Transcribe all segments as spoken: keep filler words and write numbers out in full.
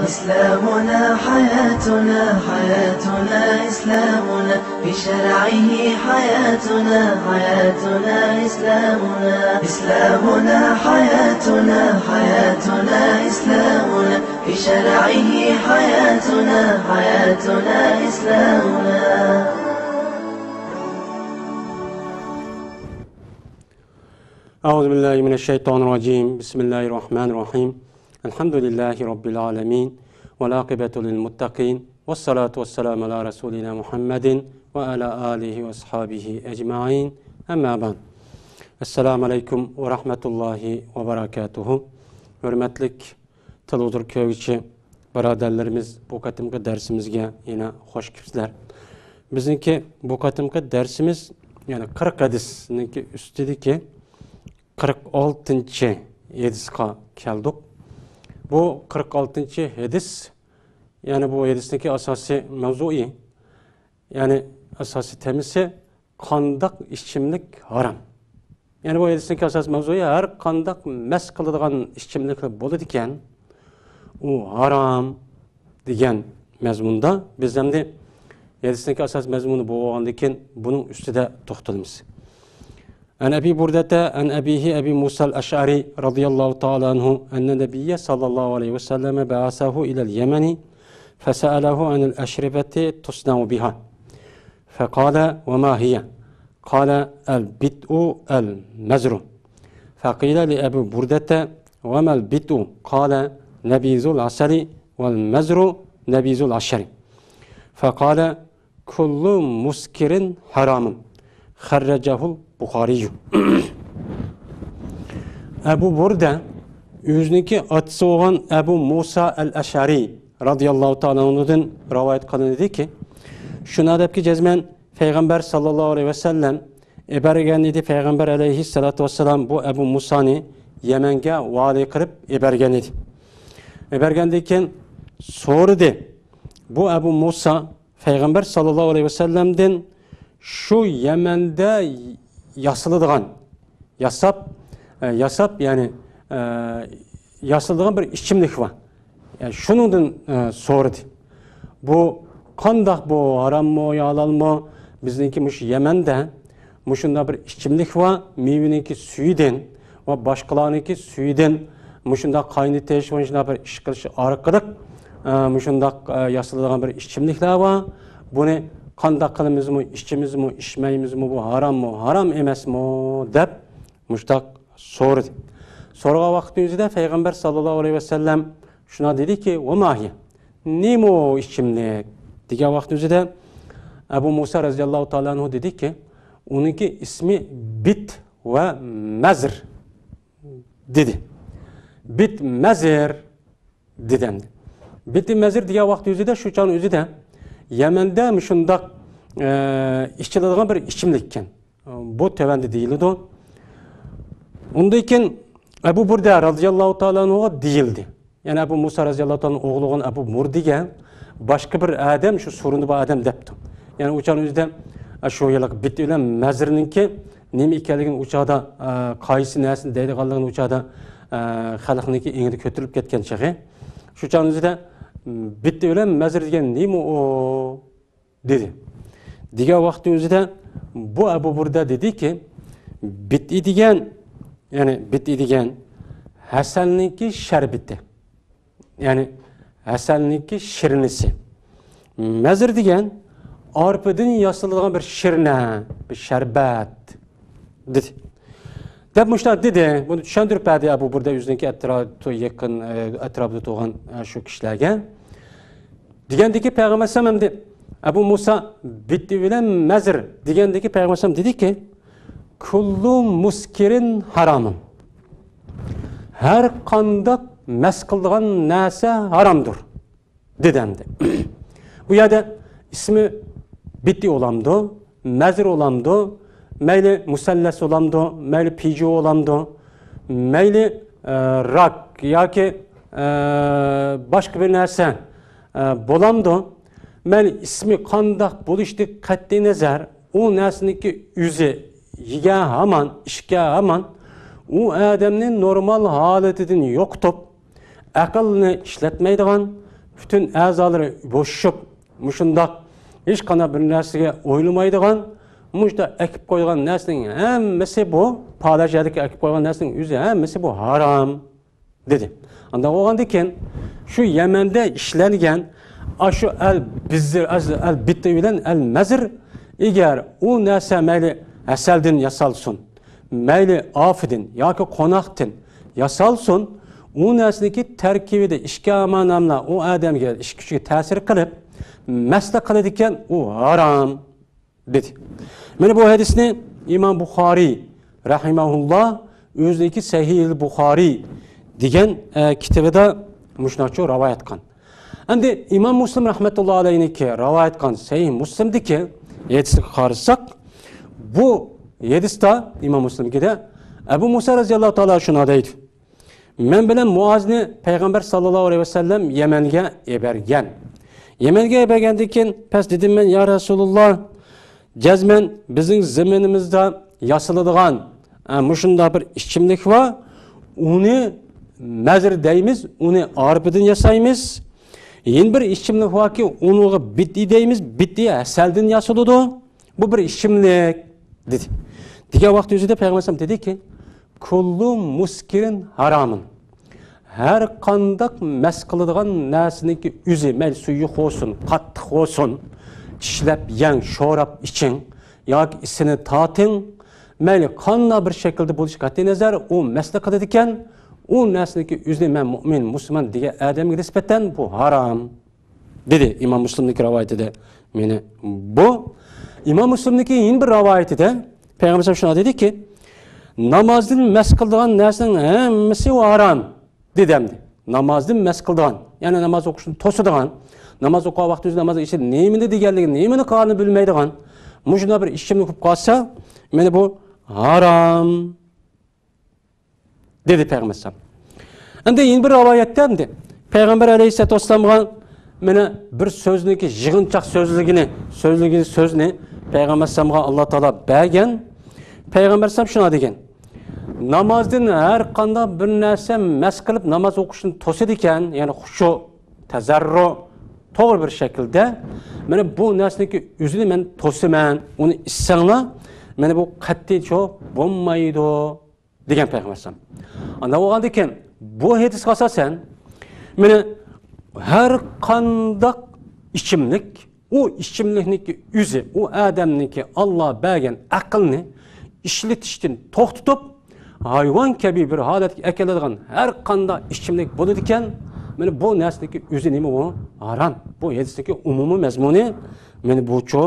إسلامنا حياتنا، حياتنا إسلامنا، بشرعه حياتنا، حياتنا إسلامنا. إسلامنا حياتنا، حياتنا إسلامنا، بشرعه حياتنا، حياتنا إسلامنا. أعوذ بالله من الشيطان الرجيم. بسم الله الرحمن الرحيم. الحمد لله رب العالمين. والعاقبة للمتقين. والصلاة والسلام على رسولنا محمد وعلى آله وأصحابه أجمعين. أما بعد. السلام عليكم ورحمة الله وبركاته. ھۆرمەتلىك تېلېۋىزور كۆرگۈچى بۇرادەرلىرىمىز، بۇ قېتىمقى دەرسىمىزگە يەنە خوش كېلىپسىلەر. بىزنىڭكى بۇ قېتىمقى دەرسىمىز، يەنى قىرىق ھەدىسنىڭكى ئۈستىدىكى قىرىق ئالتىنچى ھەدىسقا كەلدۇق. بۇ قىرىق ئالتىنچى ھەدىس، يەنى بۇ ھەدىسنىڭكى ئاساسىي مەۋزۇيى، يەنى ئاساسىي تېمىسى، قانداق ئىچىملىك ھارام؟ يەنى بۇ ھەدىسنىڭكى ئاساسىي مەۋزۇيى، ھەر قانداق مەس قىلىدىغان ئىچىملىكلەر بولىدىكەن، ئۇ ھارام دېگەن مەزمۇندا. بىز ئەمدى ھەدىسنىڭكى ئاساسىي مەزمۇنى بولغاندىن كېيىن بۇنىڭ ئۈستىدە توختىلىمىز. عن أبي بردة عن أبيه أبي موسى الأشعري رضي الله تعالى عنه أن النبي صلى الله عليه وسلم بعثه إلى اليمن فسأله عن الأشربة تصنع بها فقال: وما هي؟ قال: البتء المزر. فقيل لأبي بردة: وما البتء؟ قال: نبيذ العسل والمزر نبيذ العشر. فقال: كل مسكر حرام. خرجه البخاري. ئەبۇ بۇردە ئۆزىنىڭكى ئاتىسى بولغان ئەبۇ مۇسا ئەل ئەشئەرى رازىياللاھۇ تائالا ئەنھۇدىن رىۋايەت قىلىنىدىكى، شۇنداق دەپكى جەزمەن پەيغەمبەر ساللاللاھۇ ئەلەيھى ۋەسەللەم ئېبەرگەن ئىدى، پەيغەمبەر ئەلەيھىسسالاتۇ ۋەسسالام بۇ ئەبۇ مۇسانى يەمەنگە ۋالىي قىلىپ ئېبەرگەن ئىدى. ئېبەرگەندىن كېيىن سورىدى. بۇ ئەبۇ مۇسا پەيغەمبەر ساللاللاھۇ ئەلەيھى ۋەسەللەمدىن شۇ يەمەندە ياسىلىدىغان، ياساپ، ئە، ياساپ، يەنى، ئە، ياسىلىدىغان بىر ئىچىملىك بار. يەنى شۇنىڭدىن، ئە، سورىدى. بۇ قانداق، بۇ ھاراممۇ يا ھالالمۇ؟ بىزنىڭكى مۇشۇ يەمەندە مۇشۇنداق بىر ئىچىملىك بار، مېۋىنىڭكى سۈيىدىن ۋە باشقىلارنىڭكى سۈيىدىن مۇشۇنداق قاينىتىش، مۇشۇنداق بىر ئىش قىلىش ئارقىلىق، ئە، مۇشۇنداق، ئە، ياسىلىدىغان بىر ئىچىملىكلەر بار. بۇنى قانداق قىلىمىزمۇ، ئىچىمىزمۇ، ئىچمەيمىزمۇ، بۇ ھاراممۇ، ھارام ئەمەسمۇ دەپ مۇشۇنداق سورىدى. سورىغان ۋاقىتنىڭ ئۆزىدە پەيغەمبەر ساللاللاھۇ ئەلەيھى ۋەسەللەم شۇنداق دېدىكى، ۋە ماھىيە، نېمە ئۇ ئىچىملىك؟ دېگەن ۋاقىتنىڭ ئۆزىدە ئەبۇ مۇسا رازىياللاھۇ تائالا ئەنھۇ دېدىكى، ئۇنىڭكى ئىسمى بىت ۋە مەزر دېدى. بىت مەزر دېدى ئەمدى. بىت مەزر دېگەن ۋاقىت ئۆزىدە، شۇ چاغنىڭ ئۆزىدە يەمەندە مۇشۇنداق، ئە، ئىچىلىدىغان بىر ئىچىملىك ئىكەن. بۇ تۆۋەندە دېيىلىدۇ. ئۇندىن كېيىن ئەبۇ بۇردە رازىياللاھۇ تائالا ئەنھۇغا دېيىلدى. يەنى ئەبۇ مۇسا رازىياللاھۇ تائالا ئوغلىغان ئەبۇ مۇردىگە باشقا بىر ئادەم، شۇ سورۇندا بار ئادەم دەپتۇ. يەنى ئۇ چاغنىڭ ئۆزىدە، ئە، شۇ ھېلىقى بىت بىلەن مەزرنىڭكى نېمە ئىكەنلىكىنى ئۇ چاغدا، ئە، قايسى نەرسىنى دەيدىغانلىقىنى ئۇ چاغدا، ئە، خەلقنىڭكى ئېڭىدا كۆتۈرۈلۈپ كەتكەن چېغى. شۇ چاغنىڭ ئۆزىدە، بىت بىلەن مەزر دېگەن نېمە ئۇ؟ دېدى. دېگەن ۋاقىتنىڭ ئۆزىدە بۇ ئەبۇ بۇردە دېدىكى، بىتئى دېگەن، يەنى بىتئى دېگەن ھەسەلنىڭكى شەربىتى. يەنى ھەسەلنىڭكى شىرنىسى. مەزر دېگەن ئارپىدىن ياسىلىدىغان بىر شىرنە، بىر شەربەت. دېدى. دەپ مۇشۇنداق دېدى. بۇنى چۈشەندۈرۈپ بەردى ئەبۇ بۇردە ئۆزىنىڭكى ئەترا-، تو-، يېقىن، ئە، ئەتراپىدا تۇرغان، ئە، شۇ كىشىلەرگە. دېگەندىكى پەيغەمبەر ئەلەيھىسسالام ئەمدى ئەبۇ مۇسا بىتئى بىلەن مەزر دېگەندىكى پەيغەمبەر ئەلەيھىسسالام دېدىكى، كۇللۇ مۇسكىرىن ھارامۇن. ھەر قانداق مەس قىلىدىغان نەرسە ھارامدۇر. دېدى ئەمدى. بۇ يەردە ئىسمى بىتئى بولامدۇ، مەزر بولامدۇ، مەيلى مۇسەللەس بولامدۇ، مەيلى پىجۇ بولامدۇ، مەيلى، ئە، راك ياكى، ئە، باشقا بىر نەرسە، ئە، بولامدۇ، مەيلى ئىسمى قانداق بولۇشىدىن قەتئىينەزەر، ئۇ نەرسىنىڭكى ئۆزى يېگەن ھامان، ئىچكەن ھامان، ئۇ ئادەمنى نورمال ھالىتىدىن يوقىتىپ، ئەقىلنى ئىشلەتمەيدىغان، پۈتۈن ئەزالىرى بوشىشىپ، مۇشۇنداق ھېچقانداق بىر نەرسىگە ئويلىمايدىغان، مۇشۇنداق ئەكىپ قويغان نەرسىنىڭ ھەممىسى بۇ، پالەچ يەردىكى ئەكىپ قويغان نەرسىنىڭ ئۆزى ھەممىسى بۇ ھارام، دېدى. ئانداق بولغاندىكىن، شۇ يەمەندە ئىشلەنگەن ئاشۇ ئەل بىزىر، ئەل بىتى بىلەن ئەل مەزىر، ئەگەر ئۇ نەرسە مەيلى ھەسەلدىن ياسالسۇن، مەيلى ئافىدىن ياكى قوناقتىن ياسالسۇن، ئۇ نەرسىنىڭكى تەركىبىدە ئىككى ئامال ناملا ئۇ ئادەمگە، ئىش كۈچىگە تەسىر قىلىپ، مەستە قىلىدىكەن، ئۇ ھارام، دېدى. مانا بۇ ھەدىسنى ئىمام بۇخارىي رەھىمەھۇللا ئۆزىنىڭكى سەھىھىل بۇخارىي دېگەن، ئە، كىتابىدا مۇشۇنداقچە رىۋايەت قىلغان. ئەمدى ئىمام مۇسلىم رەھمەتۇللا ئەلەيھنىڭكى رىۋايەت قىلغان سەھىھ مۇسلىمدىكى ھەدىسىگە قارىساق، بۇ ھەدىستە ئىمام مۇسلىمكىدە ئەبۇ مۇسا رەزىياللاھۇ تائالا شۇنداق دەيدۇ: مەن بىلەن مۇئازنى پەيغەمبەر ساللاللاھۇ ئەلەيھى ۋەسەللەم يەمەنگە ئەبەرگەن. يەمەنگە ئەبەرگەندىن كېيىن پەس دېدىم مەن: يا رەسۇلۇللا، جەزمەن بىزنىڭ زېمىنىمىزدا ياسىلىدىغان، ئە، مۇشۇنداق بىر ئىچىملىك بار، ئۇنى مەزىر دەيمىز، ئۇنى ئارپىدىن ياسايمىز. يەنە بىر ئىچىملىك باركى، ئۇنىڭغا بىتى دەيمىز، بىتى ھەسەلدىن ياسىلىدۇ. بۇ بىر ئىچىملىك، دېدى. دېگەن ۋاقىت ئۆزىدە پەيغەمبەر ئەلەيھىسسالام دېدىكى، كۇللۇ مۇسكىرىن ھارامۇن. ھەر قانداق مەست قىلىدىغان نەرسىنىڭكى ئۆزى، مەيلى سۇيۇق بولسۇن، قاتتىق بولسۇن، چىشلەپ يەڭ، شوراپ ئىچىڭ ياكى ئىسىنى تارتىڭ، مەيلى قانداق بىر شەكىلدە بولۇشى قەتئىي نەزەر، ئۇ مەستە قىلىدىكەن، ئۇ نەرسىنىڭكى ئۆزىنى مەن مۇئمىن، مۇسۇلمان دېگەن ئادەمگە نىسبەتەن بۇ ھارام، دېدى ئىمام مۇسلىمنىڭكى رىۋايىتىدە. مانا بۇ ئىمام مۇسلىمنىڭكى يەنە بىر رىۋايىتىدە پەيغەمبەر ئەلەيھىسسالام شۇنداق دېدىكى، نامازدىن مەست قىلىدىغان نەرسىنىڭ ھەممىسى ھارام، دېدى ئەمدى. نامازدىن مەست قىلىدىغان، يەنى ناماز ئوقۇشنى توسىدىغان، ناماز ئوقۇغان ۋاقتى ئۆزى ناماز ئىچىدە نېمىنى دېگەنلىكىنى، نېمىنى قىلغانلىقىنى بىلمەيدىغان، مۇشۇنداق بىر ئىچىملىك بولۇپ قالسا، مانا بۇ ھارام، دېدى پەيغەمبەر ئەلەيھىسسالام. ئەمدى يەنە بىر رىۋايەتتە ئەمدى پەيغەمبەر ئەلەيھىسسالاتۇ ۋەسسالامغا مانا بىر سۆزنىكى يىغىنچاق سۆزلىگىنى، سۆزلىگەن سۆزنى پەيغەمبەر ئەلەيھىسسالامغا ئاللا تائالا بەرگەن. پەيغەمبەر ئەلەيھىسسالام شۇنداق دېگەن، نامازدىن ھەر قانداق بىر نەرسە مەست قىلىپ ناماز ئوقۇشنى توسىدىكەن، يەنى خۇشۇ، تەزەررۇ، توغرا بىر شەكىلدە، مانا بۇ نەرسىنىڭكى ئۆزىنى مەن توسىمەن، ئۇنى ئىچسەڭلار، مانا بۇ قەتئىيچۇ بولمايدۇ، دېگەن پەيغەمبەر ئەلەيھىسسالام. ئانداق بولغاندىكىن، بۇ ھەدىسكە ئاساسەن، مانا ھەر قانداق ئىچىملىك، ئۇ ئىچىملىكنىڭكى ئۆزى، ئۇ ئادەمنىڭكى ئاللا بەرگەن ئەقىلنى ئىشلىتىشتىن توختىتىپ، ھايۋان كەبى بىر ھالەتكە ئەكېلىدىغان ھەر قانداق ئىچىملىك بولىدىكەن، مانا بۇ نەرسىنىڭكى ئۆزى نېمە ئۇ؟ ھارام. بۇ ھەدىستىكى ئومۇمىي مەزمۇنى، مانا بۇچۇ،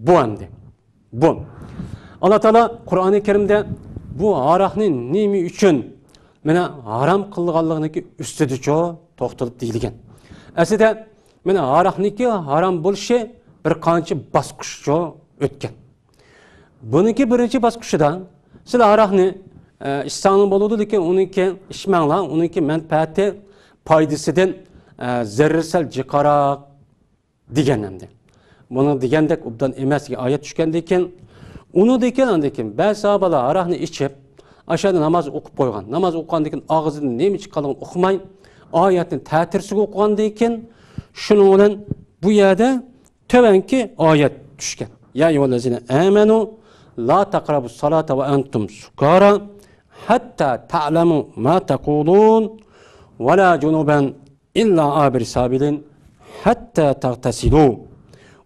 بۇ ئەمدى. بۇ. ئاللا تائالا قۇرئانى كەرىمدە بۇ ھاراقنى نېمە ئۈچۈن، مانا، ھارام قىلغانلىقىنىڭكى ئۈستىدىچۇ توختىلىپ دېيىلگەن. ئەسلىدە، مانا، ھاراقنىڭكى ھارام بولۇشى بىر قانچە باسقۇچچۇ ئۆتكەن. بۇنىڭكى بىرىنچى باسقۇچىدا سىلەر ھاراقنى، ئە، ئىچسەڭلار بولىدۇ، لېكىن ئۇنىڭكى ئىچمەڭلار، ئۇنىڭكى مەنپەئەتى پايدىسىدىن، ئە، زەرىرى سەل جىقراق دېگەن ئەمدى. بۇنىڭ دېگەندەك ئوبدان ئەمەس دېگەن ئايەت چۈشكەندىن كېيىن، ئۇنىڭدىن كېيىن، ئاندىن كېيىن بەزى ساھابىلەر ھاراقنى ئىچىپ، ئاشۇ يەردە ناماز ئوقۇپ قويغان. ناماز ئوقۇغاندىن كېيىن ئاغزىدىن نېمە چىققانلىقىنى ئۇقماي، ئايەتنى تەتۈرسىگە ئوقۇغاندىن كېيىن، شۇنىڭ بىلەن بۇ يەردە تۆۋەنكى ئايەت چۈشكەن. يا أيها الذين آمنوا لا تقربوا الصلاة وأنتم سكارى حتى تعلموا ما تقولون ولا جنبا إلا عابري سبيل حتى تغتسلوا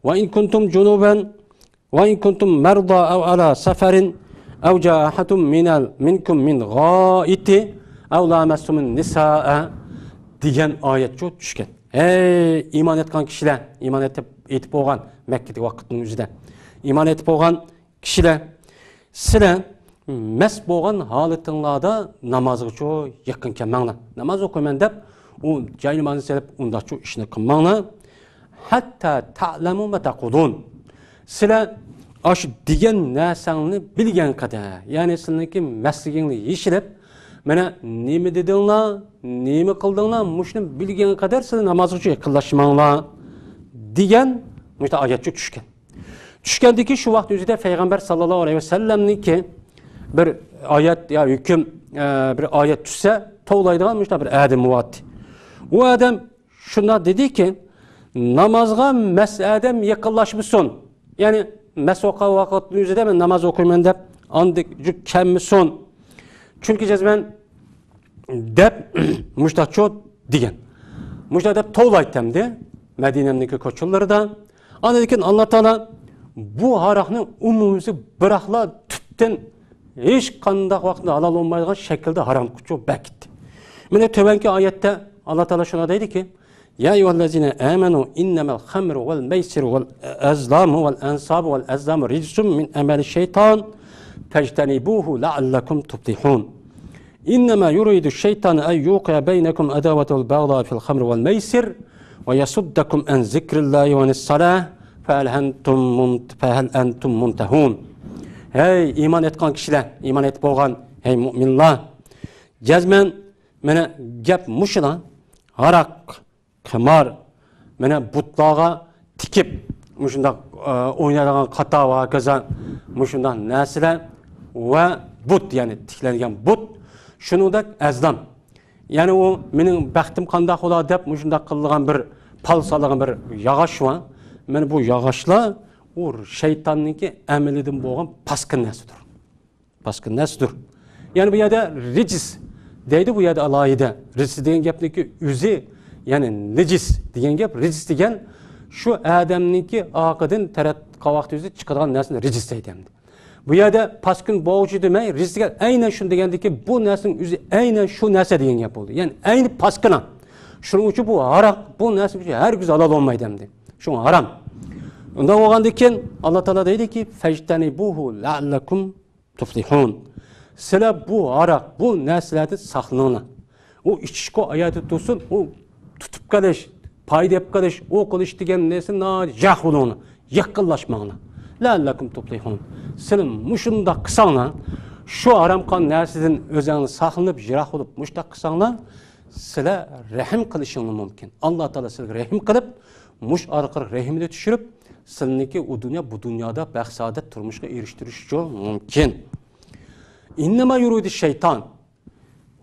وإن كنتم جنبا وإن كنتم مرضى أو على سفر أو جاء أحد من ال-، منكم من الغائط أو لامستم النساء دېگەن ئايەتچۇ چۈشكەن. ھەي، ئىمان ئېيتقان كىشىلەر، ئىمان ئېيتىپ، ئېيتىپ بولغان مەككىدىكى ۋاقىتنىڭ ئۆزىدە. ئىمان ئېيتىپ بولغان كىشىلەر، سىلەر مەست بولغان ھالىتىڭلاردا نامازغىچۇ يېقىن كەلمەڭلار. ناماز ئوقۇيمەن دەپ، ئۇ جاي نامازنى سېلىپ، ئۇنداقچۇ ئىشنى قىلماڭلار. ھەتتا تەئلەمۇ ما تەقۇلۇن. سىلەر ئاشۇ دېگەن نەرسەڭنى بىلگەن قەدەر، يەنى سىلىنىڭكى مەستلىكىڭلار يېشىلىپ، مانا نېمە دېدىڭلار، نېمە قىلدىڭلار، مۇشۇنى بىلگەن قەدەر سىلەر نامازغىچۇ يېقىنلاشماڭلار، دېگەن مۇشۇ ئايەتچۇ چۈشكەن. چۈشكەندىكى شۇ ۋاقىت ئۆزىدە پەيغەمبەر ساللاللاھۇ ئەلەيھى ۋەسەللەمنىڭكى بىر ئايەت يا ھۆكۈم، ئە، بىر ئايەت چۈشسە توۋلايدىغان مۇشۇنداق بىر ئادەم بولاتتى. ئۇ ئادەم شۇنداق دېدىكى، نامازغا مەس ئادەم يېقىنلاشمىسۇن. يەنى مەس ئوقۇغان ۋاقىتنىڭ ئۆزىدە مەن ناماز ئوقۇيمەن دەپ ئاندىن كەلمىسۇن. چۈنكى جەزمەن دەپ مۇشتاقچۇ دېگەن. مۇشتاق دەپ توۋلايتتى ئەمدى مەدىنەمنىڭكى كوچىلىرىدا. ئاندىن كېيىن ئاللا تائالا بۇ ھاراقنى ئومۇمىي بىراقلا تۈپتىن ھېچقانداق ۋاقىتتا ھالال بولمايدىغان شەكىلدە ھارام قىلىپ بەكىتتى. مانا تۆۋەنكى ئايەتتە ئاللا تائالا شۇنداق دەيدىكى، يا أيها الذين آمنوا إنما الخمر والميسر والأزلام والأنصاب والأزلام رجس من عمل الشيطان فاجتنبوه لعلكم تفلحون. إنما يريد الشيطان أن يوقع بينكم العداوة والبغضاء في الخمر والميسر ويصدكم عن ذكر الله وعن الصلاة فهل أنتم منت-، فهل أنتم منتهون. ھەي ئىمان ئېيتقان كىشىلەر، ئىمان ئېيتىپ بولغان، ھەي مۇئمىنلار، جەزمەن مانا گەپ مۇشۇلا، ھاراق، قىمار، مانا بۇتلارغا تىكىپ مۇشۇنداق، ئە، ئوينايدىغان قاتا ۋە ھاكازا مۇشۇنداق نەرسىلەر ۋە بۇت، يەنى تىكلەنگەن بۇت، شۇنىڭدەك ئەزلام. يەنى ئۇ مېنىڭ بەختىم قانداق بولا دەپ مۇشۇنداق قىلىدىغان بىر پال سالىدىغان بىر ياغاچ بار. مانا بۇ ياغاچلار ئۇ شەيتاننىڭكى ئەمىلىدىن بولغان پاسكىنا نەرسىدۇر. پاسكىنا نەرسىدۇر. يەنى بۇ يەردە رىجىس دەيدۇ، بۇ يەردە ئالاھىدە. رىجىس دېگەن گەپنىڭكى ئۆزى، يەنى نىجىس دېگەن گەپ، رىجىس دېگەن شۇ ئادەمنىڭكى ئارقىدىن تەرەت قاۋاقتا ئۆزى چىقىدىغان نەرسىنى رىجىس دەيدۇ ئەمدى. بۇ يەردە پاسكىن بوغۇچى دېمەي، رىجىس دېگەن ئەينەن شۇنى دېگەندىكى، بۇ نەرسىنىڭ ئۆزى ئەينەن شۇ نەرسە دېگەن گەپ بولدى. يەنى ئەينى پاسكىنا. شۇنىڭ ئۈچۈن بۇ ھاراق، بۇ نەرسە ئۈچۈن ھەرگىز ھالال بولمايدۇ ئەمدى. شۇڭا ھارام. ئۇنداق بولغاندىن كېيىن ئاللا تائالا دەيدىكى، فاجتنبوه لعلكم تفلحون. سىلەر بۇ ھاراق، بۇ نەرسىلەردىن ساقلىنىڭلار. ئۇ ئىچىشكۇ ئايەتتە تۇرسۇن، ئۇ تۇتۇپ قېلىش، پايدا ئېلىپ قېلىش، ئۇ قىلىش دېگەن نەرسە ناھايىتى يىراق بولۇڭلار، يېقىنلاشماڭلار. لەئەللەكۇم تۇپلىھۇن. سىلەر مۇشۇنداق قىلساڭلار، شۇ ھارام قىلغان نەرسىدىن ئۆزۈڭلار ساقلىنىپ، يىراق بولۇپ، مۇشۇنداق قىلساڭلار، سىلەر رەھىم قىلىشىڭلار مۇمكىن. ئاللا تائالا سىلەرگە رەھىم قىلىپ، مۇشۇ ئارقىلىق رەھمىنى چۈشۈرۈپ، سىلىنىڭكى ئۇ دۇنيا، بۇ دۇنيادا بەخت-سائادەت تۇرمۇشقا ئېرىشتۈرۈشى مۇمكىن. ئىننەما يۇرىدۇ شەيتان.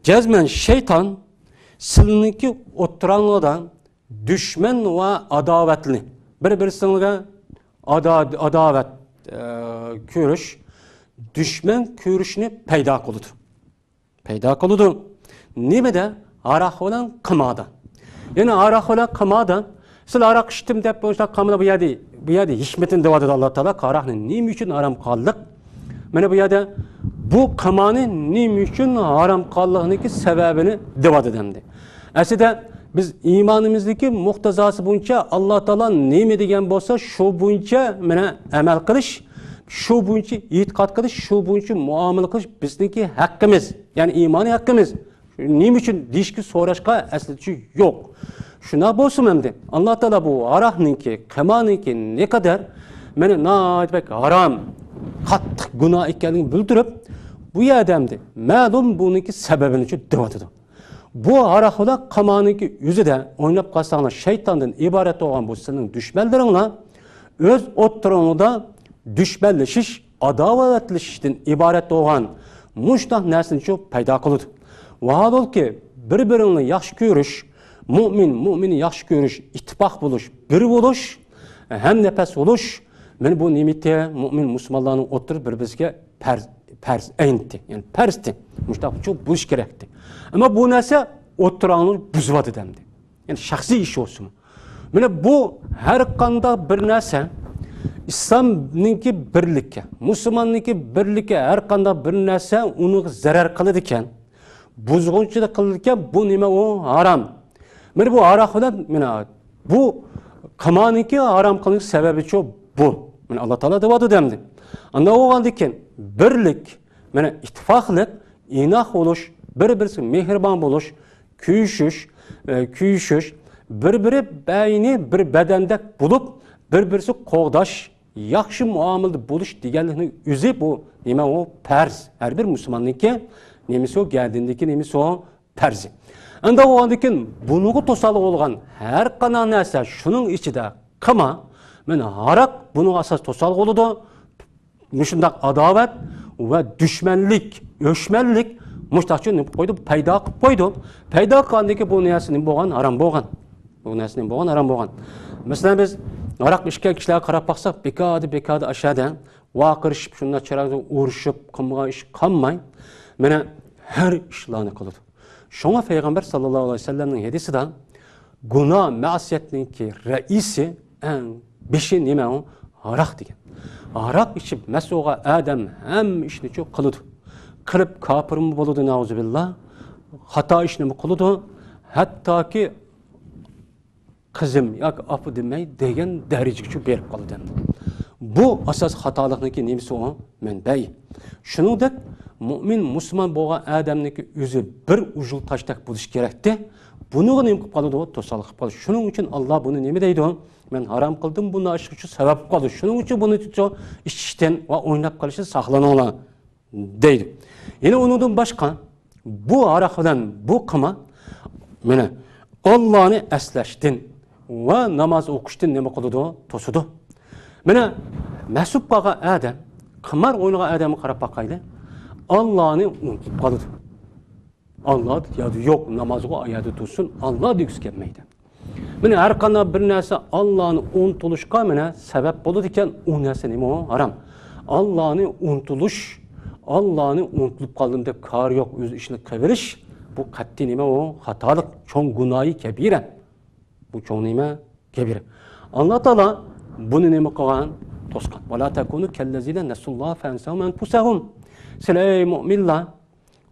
جەزمەن شەيتان سىلىنىڭكى ئوتتۇراڭلاردا دۈشمەن ۋە ئاداۋەتنى، بىر-بىرسىڭلارغا ئادا-، ئاداۋەت، ئە، كۆرۈش، دۈشمەن كۆرۈشنى پەيدا قىلىدۇ. پەيدا قىلىدۇ. نېمىدە؟ ھاراق بىلەن قىماردا. يەنى ھاراق بىلەن قىماردا. سىلەر ھاراق ئىچتىم دەپ بولسا قاملا بۇ يەردە، بۇ يەردە ھېكمىتىنى دەۋاتىدۇ ئاللا تائالا. ھاراقنى نېمە ئۈچۈن ھارام قىلغانلىق؟ مانا بۇ يەردە بۇ قىمارنى نېمە ئۈچۈن ھارام قىلغانلىقنىڭكى سەۋەبىنى دەۋاتىدۇ ئەمدى. ئەسلىدە بىز ئىمانىمىزدىكى مۇقتەزاسى بويىچە ئاللا تائالا نېمە دېگەن بولسا شۇ بويىچە مانا ئەمەل قىلىش، شۇ بويىچە ئېتىقاد قىلىش، شۇ بويىچە مۇئامىلە قىلىش بىزنىڭكى ھەققىمىز. يەنى ئىمانىي ھەققىمىز. نېمە ئۈچۈن دېيىشكە، سوراشقا ئەسلىدە يوق. شۇنداق بولسىمۇ ئەمدى ئاللا تائالا بۇ ھاراقنىڭكى، قىمارنىڭكى نەقەدەر مانا ناھايىتى بەك ھارام، قاتتىق گۇناھ ئىكەنلىكىنى بىلدۈرۈپ، بۇ يەردە ئەمدى مەلۇم بۇنىڭكى سەۋەبىنى دەۋاتىدۇ. بۇ ھاراق بىلەن قىمارنىڭكى ئۆزىدە ئويناپ قالساڭلار، شەيتاندىن ئىبارەت بولغان بۇ سىلىنىڭ دۈشمەنلىرىڭلار ئۆز ئوتتۇرىڭلاردا دۈشمەنلىشىش، ئاداۋەتلىشىشتىن ئىبارەت بولغان مۇشۇنداق نەرسىنى پەيدا قىلىدۇ. ۋاھالۇكى، بىر-بىرىڭنى ياخشى كۆرۈش، مۇئمىن مۇئمىننى ياخشى كۆرۈش، ئىتتىپاق بولۇش، بىر بولۇش، ھەمنەپەس بولۇش، مانا بۇ نېمىتى؟ مۇئمىن مۇسۇلمانلارنىڭ ئوتتۇرىسى بىر-بىرىگە پەرز، پەرز ئەينىتى، يەنى پەرزتى. مۇشۇنداق چوڭ بولۇش كېرەكتى. ئەمما بۇ نەرسە ئوتتۇراڭنى بۇزۇۋاتىدۇ ئەمدى. يەنى شەخسىي ئىش بولسىمۇ. مانا بۇ ھەر قانداق بىر نەرسە ئىسلامنىڭكى بىرلىكى، مۇسۇلماننىڭكى بىرلىكى، ھەر قانداق بىر نەرسە ئۇنىڭغا زەرەر قىلىدىكەن، بۇزغۇنچىلىق قىلىدىكەن، بۇ نېمە؟ ئۇ ھارام. مانا بۇ ھاراق بىلەن، مانا بۇ قىمارنىڭكى ھارام قىلىنىش سەۋەبىچۇ بۇ. مانا ئاللا تائالا دەۋاتىدۇ ئەمدى. ئانداق بولغاندىكىن بىرلىك، مانا ئىتتىپاقلىق، ئىناق بولۇش، بىر-بىرسىگە مېھرىبان بولۇش، كۆيۈشۈش، ئە، كۆيۈشۈش، بىر-بىرى بەينى بىر بەدەندەك بولۇپ، بىر-بىرسى قوغداش، ياخشى مۇئامىلىدە بولۇش دېگەنلىكنىڭ ئۆزى بۇ نېمە؟ ئۇ پەرز. ھەر بىر مۇسۇلماننىڭكى نېمىسى ئۇ؟ گەدىنىدىكى نېمىسى ئۇ؟ پەرزى. ئەمدى بولغاندىن كېيىن بۇنىڭغا توسالغۇ بولغان ھەر قانداق نەرسە، شۇنىڭ ئىچىدە قىمار، مانا ھاراق بۇنىڭغا ئاساس توسالغۇ بولىدۇ. مۇشۇنداق ئاداۋەت ۋە دۈشمەنلىك، ئۆچمەنلىك مۇشۇنداق نېمە قىلىپ قويدى؟ پەيدا قىلىپ قويدى. پەيدا قىلغاندىن كېيىن بۇ نەرسە نېمە بولغان؟ ھارام بولغان. بۇ نەرسە نېمە بولغان؟ ھارام بولغان. مەسىلەن، بىز ھاراق ئىچكەن كىشىلەرگە قاراپ باقساق، بىكاردا، بىكاردا ئاشۇ يەردە ۋارقىرىشىپ، شۇنداق چىرايدا ئۇرۇشۇپ، قىلمىغان ئىش قالماي، مانا ھەر ئىشلارنى قىلىدۇ. شۇڭا پەيغەمبەر ساللاللاھۇ ئەلەيھى ۋەسەللەمنىڭ ھەدىسىدە، گۇناھ، مەسىيەتنىڭكى رەئىسى، ئەڭ بېشى نېمە ئۇ؟ ھاراق دېگەن. ھاراق ئىچىپ مەست بولغان ئادەم ھەممە ئىشنىچۇ قىلىدۇ. قىلىپ كاپىرمۇ بولىدۇ، نەئۇزۇبىللا. خاتا ئىشنىمۇ قىلىدۇ. ھەتتاكى قىزىم ياكى ئاپا دېمەي دېگەن دەرىجىگىچۇ بېرىپ قالىدۇ ئەمدى. بۇ ئاساس خاتالىقنىڭكى نېمىسى ئۇ؟ مەنبەي. شۇنىڭدەك مۇئمىن، مۇسۇلمان بولغان ئادەمنىڭكى ئۆزى بىر ئۇجۇل تاشتەك بولۇشى كېرەكتى. بۇنىڭغا نېمە قىلىپ قالىدۇ؟ توسالغۇ قىلىپ قالىدۇ. شۇنىڭ ئۈچۈن ئاللا بۇنى نېمە دەيدۇ؟ مەن ھارام قىلدىم، بۇ ناشىغىچۇ سەۋەب قىلىپ قالىدۇ. شۇنىڭ ئۈچۈن بۇنى ئىچىشتىن ۋە ئويناپ قېلىشتىن ساقلىنىڭلار. دەيدۇ. يەنە ئۇنىڭدىن باشقا، بۇ ھاراق بىلەن بۇ قىمار، مانا، ئاللانى ئەسلەشتىن ۋە ناماز ئوقۇشتىن نېمە قىلىدۇ؟ توسىدۇ. مانا، مەست بولۇپ قالغان ئادەم، قىمار ئوينىغان ئادەمگە قاراپ باقايلى، ئاللانى ئۇنتۇپ قالىدۇ. ئاللا يادا يوق، نامازغا ئايادا تۇرسۇن، ئاللا دېگۈسى كەلمەيدۇ. مانا، ھەر قانداق بىر نەرسە ئاللانى ئۇنتۇلۇشقا، مانا، سەۋەب بولىدىكەن، ئۇ نەرسە نېمە ئۇ؟ ھارام. ئاللانى ئۇنتۇلۇش، ئاللانى ئۇنتۇلۇپ قالدىم دەپ كارى يوق، ئۆز ئىشىنى قىلىۋېلىش، بۇ قەتئىي نېمە ئۇ؟ خاتالىق، چوڭ گۇناھى كەبىرە. بۇ چوڭ نېمە؟ كەبىرە. ئاللا تائالا بۇنى نېمە قىلغان؟ توسقان. «ولا تكونوا كالذين نسوا الله فأنساهم أنفسهم». سىلەر، ئەي مۇئمىنلار،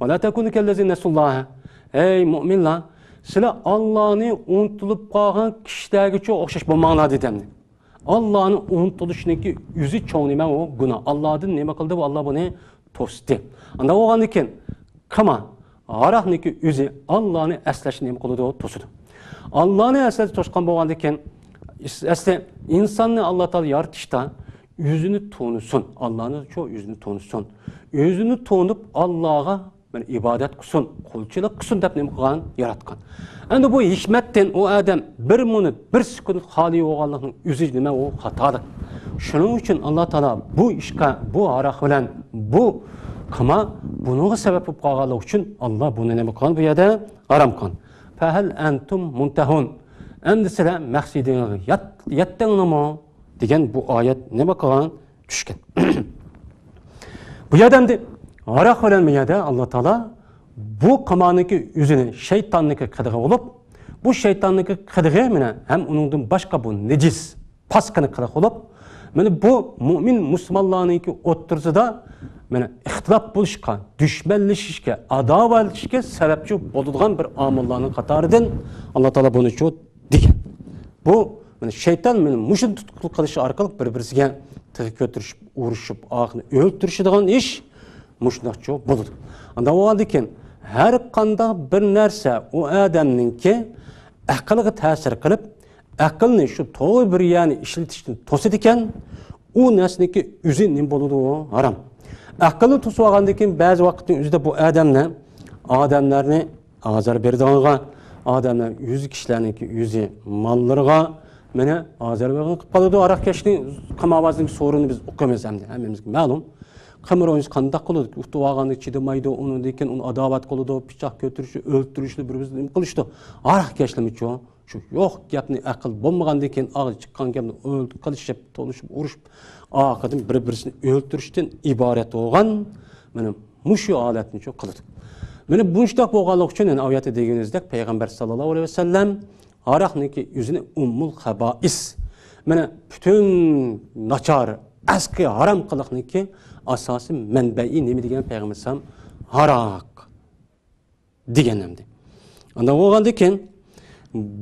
«ولا تكونوا كالذين نسوا الله». ئەي مۇئمىنلار، سىلەر ئاللانى ئۇنتۇلۇپ قالغان كىشىلەرگىچۇ ئوخشاش بولماڭلار، دېدى ئەمدى. ئاللانى ئۇنتۇلۇشنىڭكى ئۆزى چوڭ نېمە ئۇ؟ گۇناھ. ئاللادىن نېمە قىلدى بۇ؟ ئاللا بۇنى توستى. ئانداق بولغاندىن كېيىن، قىمار، ھاراقنىڭكى ئۆزى ئاللانى ئەسلەشنى نېمە قىلىدۇ؟ توسىدۇ. ئاللانى ئەسلەشنى توسقان بولغاندىن كېيىن، ئەس-، ئەسلى ئىنساننى ئاللا تائالا يارىتىشتا ئۆزىنى تونۇسۇن، ئاللانىچۇ ئۆزىنى تونۇسۇن. ئۆزىنى تونۇپ، ئاللاغا مانا ئىبادەت قىلسۇن، قۇلچىلىق قىلسۇن دەپ نېمە قىلغان؟ ياراتقان. ئەمدى بۇ ھېكمەتتىن ئۇ ئادەم بىر مىنۇت، بىر سېكۇنت خالىي بولغانلىقنىڭ ئۆزى نېمە ئۇ؟ خاتالىق. شۇنىڭ ئۈچۈن ئاللا تائالا بۇ ئىشقا، بۇ ھاراق بىلەن بۇ قىمار بۇنىڭغا سەۋەب بولۇپ قالغانلىقى ئۈچۈن ئاللا بۇنى نېمە قىلغان؟ بۇ يەردە ھارام قىلغان. «فهل أنتم منتهون». ئەمدى سىلەر مەقسىتىڭلارغا يەت-، يەتتىڭلارمۇ؟ دېگەن بۇ ئايەت نېمە قىلغان؟ چۈشكەن. بۇ يەردە ئەمدى ھاراق بىلەن بۇ يەردە ئاللا تائالا بۇ قىمارنىڭكى ئۆزىنى شەيتاننىڭكى قىلىقى بولۇپ، بۇ شەيتاننىڭكى قىلىقى مانا ھەم ئۇنىڭدىن باشقا بۇ نىجىس، پاسقىنا قىلىق بولۇپ، مانا بۇ مۇئمىن مۇسۇلمانلارنىڭكى ئوتتۇرىسىدا مانا ئىختىلاپ بولۇشقا، دۈشمەنلىشىشكە، ئاداۋەتلىشىشكە سەۋەبچى بولىدىغان بىر ئامىللارنىڭ قاتارىدىن ئاللا تائالا بۇنىچۇ دېگەن. بۇ، مانا، شەيتان مانا مۇشۇنى تۇتقۇن قىلىش ئارقىلىق بىر-بىرسىگە تىغ كۆتۈرۈشۈپ، ئۇرۇشۇپ، ئاخىرىنى ئۆلتۈرۈشىدىغان ئىش مۇشۇنداقچۇ بولىدۇ. ئانداق بولغاندىن كېيىن، ھەر قانداق بىر نەرسە ئۇ ئادەمنىڭكى ئەقلىگە تەسىر قىلىپ، ئەقلىنى شۇ توغرا بىر يەرنى ئىشلىتىشتىن توسىدىكەن، ئۇ نەرسىنىڭكى ئۆزى نېمە بولىدۇ؟ ھارام. ئەقلىنى توسۇۋالغاندىن كېيىن بەزى ۋاقىتنىڭ ئۆزىدە بۇ ئادەمنى، ئادەملەرنى ئازار بېرىدىغانغا، ئادەملەر ئۆزى كىشىلەرنىڭكى ئۆزى ماللىرىغا مانا ئازار بېرىدىغان قىلىپ قالىدۇ. ھاراقكەشنىڭ، قىماربازنىڭ سورۇنىنى بىز ئوقۇيمىز ئەمدى، ھەممىمىزگە مەلۇم. قىمار ئوينىسا قانداق قىلىدۇ؟ ئۇتۇۋالغاندا چىدىمايدۇ، ئۇنىڭدىن كېيىن ئۇنى ئاداۋەت قىلىدۇ، پىچاق كۆتۈرۈشى، ئۆلتۈرۈشى، بىر-بىرسىنى نېمە قىلىشىدۇ. ھاراقكەشلىرىمۇچۇ؟ شۇ يوق گەپنى، ئەقىل بولمىغاندىن كېيىن ئاغزى چىققان گەپنى ئۆلتۈرۈپ قىلىشىپ، تونۇشۇپ، ئۇرۇشۇپ، ئاخىرىدىن بىر-بىرسىنى ئۆلتۈرۈشتىن ئىبارەت بولغان مانا مۇشۇ ھالەتنىچۇ قىلىدۇ. مانا مۇشۇنداق بولغانلىقى ئۈچۈن، يەنە ئايەتتە دېگىنىمىزدەك، پەيغەمبەر ساللاللاھۇ ئەلەيھى ۋەسەللەم ھاراقنىڭكى ئۆزىنى ئۇممۇل خابائىس، مانا پۈتۈن ناچار، ئەسقى ھارام قىلىقنىڭكى ئاساسىي مەنبەئى نېمە دېگەن پەيغەمبەر ئەلەيھىسسالام؟ ھاراق دېگەن ئەمدى. ئانداق بولغاندىن كېيىن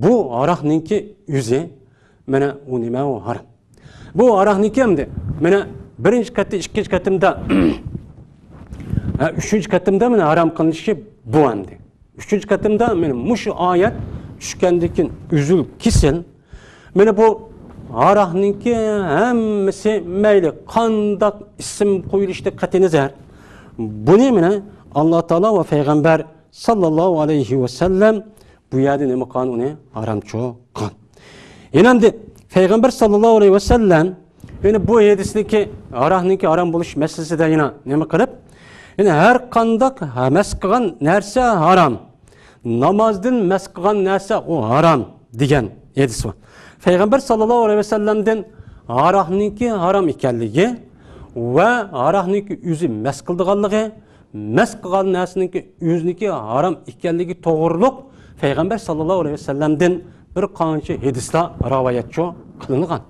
بۇ ھاراقنىڭكى ئۆزى، مانا ئۇ نېمە ئۇ؟ ھارام. بۇ ھاراقنىڭكى ئەمدى، مانا بىرىنچى قېتىم، ئىككىنچى قېتىمدا، ھە، ئۈچىنچى قېتىمدا مانا ھارام قىلىنىشى بۇ ئەمدى. ئۈچىنچى قېتىمدا مانا مۇشۇ ئايەت چۈشكەندىن كېيىن ئۈزۈل كېسىل، مانا بۇ ھاراقنىڭكى ھەممىسى، مەيلى قانداق ئىسىم قويۇلۇشىدىن قەتئىينەزەر، بۇنى مانا ئاللا تائالا ۋە پەيغەمبەر ساللاللاھۇ ئەلەيھى ۋەسەللەم بۇ يەردە نېمە قىلغان؟ ئۇنى ھارامچۇ قىلغان. يەنە ئەمدى پەيغەمبەر ساللاللاھۇ ئەلەيھى ۋەسەللەم يەنە بۇ ھەدىسنىڭكى، ھاراقنىڭكى ھارام بولۇش مەسىلىسىدە يەنە نېمە قىلىپ، يەنە ھەر قانداق مەس قىلغان نەرسە ھارام. نامازدىن مەس قىلغان نەرسە ئۇ ھارام. دېگەن ھەدىس بار. پەيغەمبەر ساللاللاھۇ ئەلەيھى ۋەسەللەمدىن ھاراقنىڭكى ھارام ئىكەنلىكى ۋە ھاراقنىڭكى ئۆزى مەس قىلىدىغانلىقى، مەس قىلغان نەرسىنىڭكى ئۆزىنىڭكى ھارام ئىكەنلىكى توغرۇلۇق پەيغەمبەر ساللاللاھۇ ئەلەيھى ۋەسەللەمدىن بىر قانچە ھەدىسلەر رىۋايەتچۇ قىلىنغان.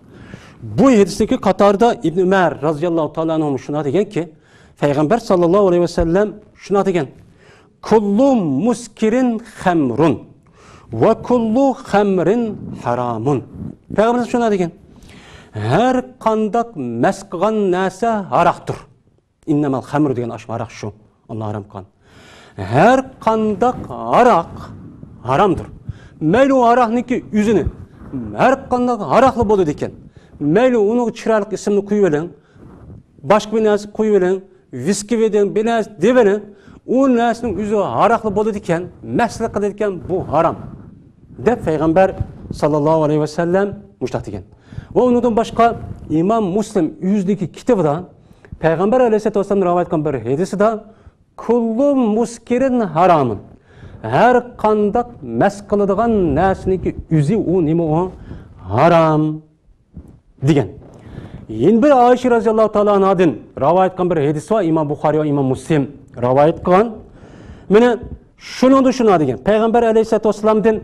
بۇ ھەدىسنىڭكى قاتارىدا ئىبن ئۆمەر رازىياللاھۇ تائالا ئەنھۇ شۇنداق دېگەنكى، پەيغەمبەر ساللاللاھۇ ئەلەيھى ۋەسەللەم شۇنداق دېگەن، كۇللۇ مۇسكىرىن خەمرۇن ۋە كۇللۇ خەمرىن ھارامۇن. پەيغەمبەر شۇنداق دېگەن، ھەر قانداق مەس قىلغان نەرسە ھاراقتۇر. ئىننەمەل خەمرۇ دېگەن ئاشۇ ھاراق شۇ. ئاللا ھارام قىلغان. ھەر قانداق ھاراق ھارامدۇر. مەيلى ئۇ ھاراقنىڭكى ئۆزىنى، ھەر قانداق ھاراقلا بولىدىكەن. مەيلى ئۇنىڭغا چىرايلىق ئىسىمنى قويۇۋېلىڭ، باشقا بىر نەرسە قويۇۋېلىڭ، ۋىسكى بېرىڭ، بىر نەرسە دېۋېلىڭ، ئۇ نەرسىنىڭ ئۆزى ھاراقلا بولىدىكەن، مەستلىك قىلىدىكەن، بۇ ھارام، دەپ پەيغەمبەر ساللاللاھۇ ئەلەيھى ۋەسەللەم مۇشۇنداق دېگەن. ۋە ئۇنىڭدىن باشقا ئىمام مۇسلىم ئۆزىدىكى كىتابىدا پەيغەمبەر ئەلەيھىسسالاتۇ ۋەسسالام رىۋايەت قىلغان بىر ھەدىسىدا، كۇللۇ مۇسكىرىن ھارامۇن. ھەر قانداق مەس قىلىدىغان نەرسىنىڭكى ئۆزى ئۇ نېمە ئۇ؟ ھارام. دېگەن. يەنە بىر ئائىشە رازىياللاھۇ تائالا ئانھادىن رىۋايەت قىلغان بىر ھەدىس بار، ئىمام بۇخارىي ۋە ئىمام مۇسلىم رىۋايەت قىلغان. مانا شۇنىڭدا شۇنداق دېگەن. پەيغەمبەر ئەلەيھىسسالاتۇ ۋەسسالامدىن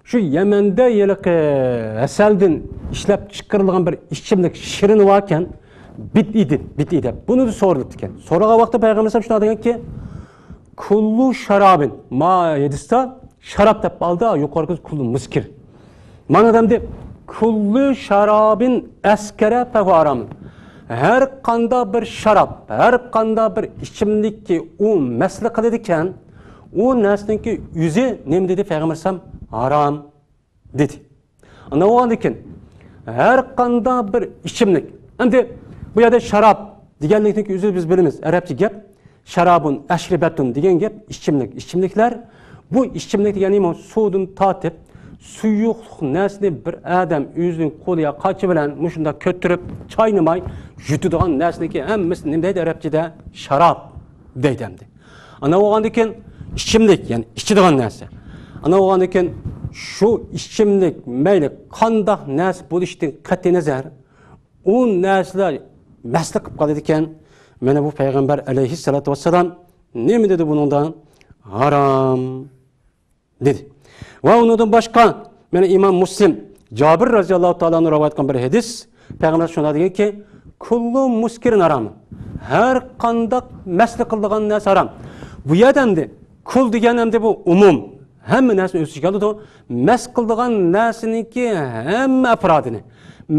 شۇ يەمەندە ھېلىقى ھەسەلدىن ئىشلەپ چىقىرىلغان بىر ئىچىملىك شىرنى باركەن، بىدئىدىن، بىدئى دەپ. بۇنى سورىلىپتىكەن. سورىغان ۋاقىتتا پەيغەمبەر ئەلەيھىسسالام شۇنداق دېگەنكى، كۇللۇ شارابىن، ما ھەدىستە شاراب دەپ ئالدى، يۇقىرىقى كۇللۇ مۇسكىر. مانا دەمدى، كۇللۇ شارابىن ئەسكەرە فەھۇ ھارام. ھەر قانداق بىر شاراب، ھەر قانداق بىر ئىچىملىككە ئۇ مەستلىك قىلىدىكەن، ئۇ نەرسىنىڭكى ئۆزى نېمە دېدى پەيغەمبەر ئەلەيھىسسالام؟ ھارام دېدى. ئاندىن بولغاندىن كېيىن ھەر قانداق بىر ئىچىملىك. ئەمدى بۇ يەردە شاراب دېگەنلىكنىڭ ئۆزى بىز بىلىمىز. ئەرەبچە گەپ شارابۇن، ئەشرىبەتۇن دېگەن گەپ ئىچىملىك. ئىچىملىكلەر، بۇ ئىچىملىك دېگەن نېمە؟ سۇدىن تارتىپ، سۇيۇقلۇق نەرسىنى بىر ئادەم ئۆزىنىڭ قولى يا قاچا بىلەن مۇشۇنداق كۆتۈرۈپ، چاينىماي، يۇتىدىغان نەرسىنىڭكى ھەممىسىنى نېمە دەيدۇ ئەرەبچىدە؟ شاراب دەيدۇ ئەمدى. ئانا بولغاندىن كېيىن ئىچىملىك، يەنى ئىچىدىغان نەرسە. ئانا بولغاندىن كېيىن شۇ ئىچىملىك مەيلى قانداق نەرسە بولۇشىدىن قەتئىينەزەر، ئۇ نەرسىلەر مەستلىك قىلىپ قالىدىكەن. مانا بۇ پەيغەمبەر ئەلەيھىسسالاتۇ ۋەسسالام نېمە دېدى بۇنىڭدا؟ ھارام دېدى. ۋە ئۇنىڭدىن باشقا، مانا ئىمام مۇسلىم جابىر رازىياللاھۇ تائالا ئەنھۇ رىۋايەت قىلغان بىر ھەدىس، پەيغەمبەر شۇنداق دېگەنكى، كۇللۇ مۇسكىرىن ھارام. ھەر قانداق مەستلىك قىلىدىغان نەرسە ھارام. بۇ يەردە ئەمدى كۇل دېگەن ئەمدى بۇ ئومۇم، ھەممە نەرسىنى ئۆز ئىچىگە ئالىدۇ. مەست قىلىدىغان نەرسىنىڭكى ھەممە ئەپرادىنى،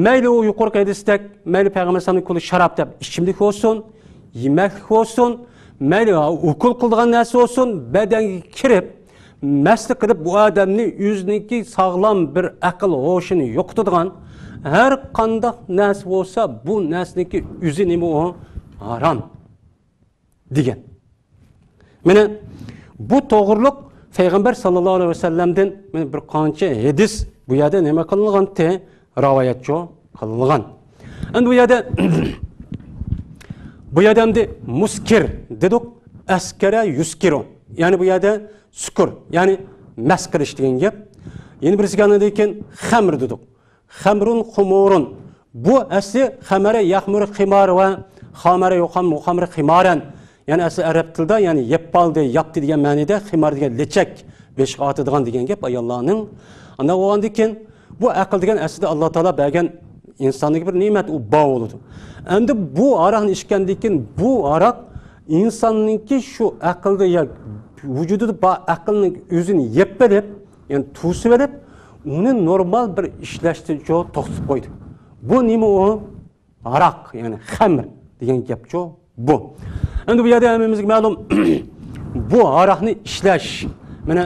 مەيلى ئۇ يۇقىرىقى ھەدىستەك، مەيلى پەيغەمبەر ئەلەيھىسسالامنىڭ كۇلى شاراب دەپ ئىچىملىك بولسۇن، يېمەكلىك بولسۇن، مەيلى ئوكۇل قىلىدىغان نەرسە بولسۇن، بەدەنگە كىرىپ، مەستلىك قىلىپ، بۇ ئادەمنى ئۆزىنىڭكى ساغلام بىر ئەقىل ھوشىنى يوقىتىدىغان ھەر قانداق نەرسە بولسا، بۇ نەرسىنىڭكى ئۆزى نېمە ئۇ؟ ھارام دېگەن. مانا بۇ توغرۇلۇق پەيغەمبەر ساللاللاھۇ ئەلەيھى ۋەسەللەمدىن مانا بىر قانچە ھەدىس بۇ يەردە نېمە قىلىنغانتى؟ رىۋايەتچۇ قىلىنغان. ئەمدى بۇ يەردە، بۇ يەردە ئەمدى مۇسكىر دېدۇق، ئەسكەرە يۇسكىرۇ. يەنى بۇ يەردە سۈكۈر، يەنى مەست قىلىش دېگەن گەپ. يەنە بىرسىگە ئاندىن كېيىن خەمر دېدۇق. خەمرۇن خۇمۇرۇن. بۇ ئەسلى خەمەرە يەخمۇرۇ خىمار ۋە خامەرە يۇخەممۇ خەمرە خىمارەن. يەنى ئەسلى ئەرەب تىلدا، يەنى يەپ بالدى، ياپتى دېگەن مەنىدە، خىمار دېگەن لېچەك، بېشىغا ئاتىدىغان دېگەن گەپ ئاياللارنىڭ. ئاندىن بولغاندىن كېيىن بۇ ئەقىل دېگەن ئەسلىدە ئاللا تائالا بەرگەن ئىنساننىڭكى بىر نېمەت، ئۇ باغ بولىدۇ. ئەمدى بۇ ھاراقنى ئىچكەندىن كېيىن بۇ ھاراق ئىنساننىڭكى شۇ ئەقلىدە يا ۋۇجۇدىدا بار ئەقىلنىڭ ئۆزىنى يەپ بېرىپ، يەنى توسۇۋېلىپ، ئۇنى نورمال بىر ئىشلەشتىن چو توختىتىپ قويدى. بۇ نېمە ئۇ؟ ھاراق، يەنى خەمر دېگەن گەپچۇ بۇ. ئەمدى بۇ يەردە ھەممىمىزگە مەلۇم، بۇ ھاراقنى ئىشلەش، مانا،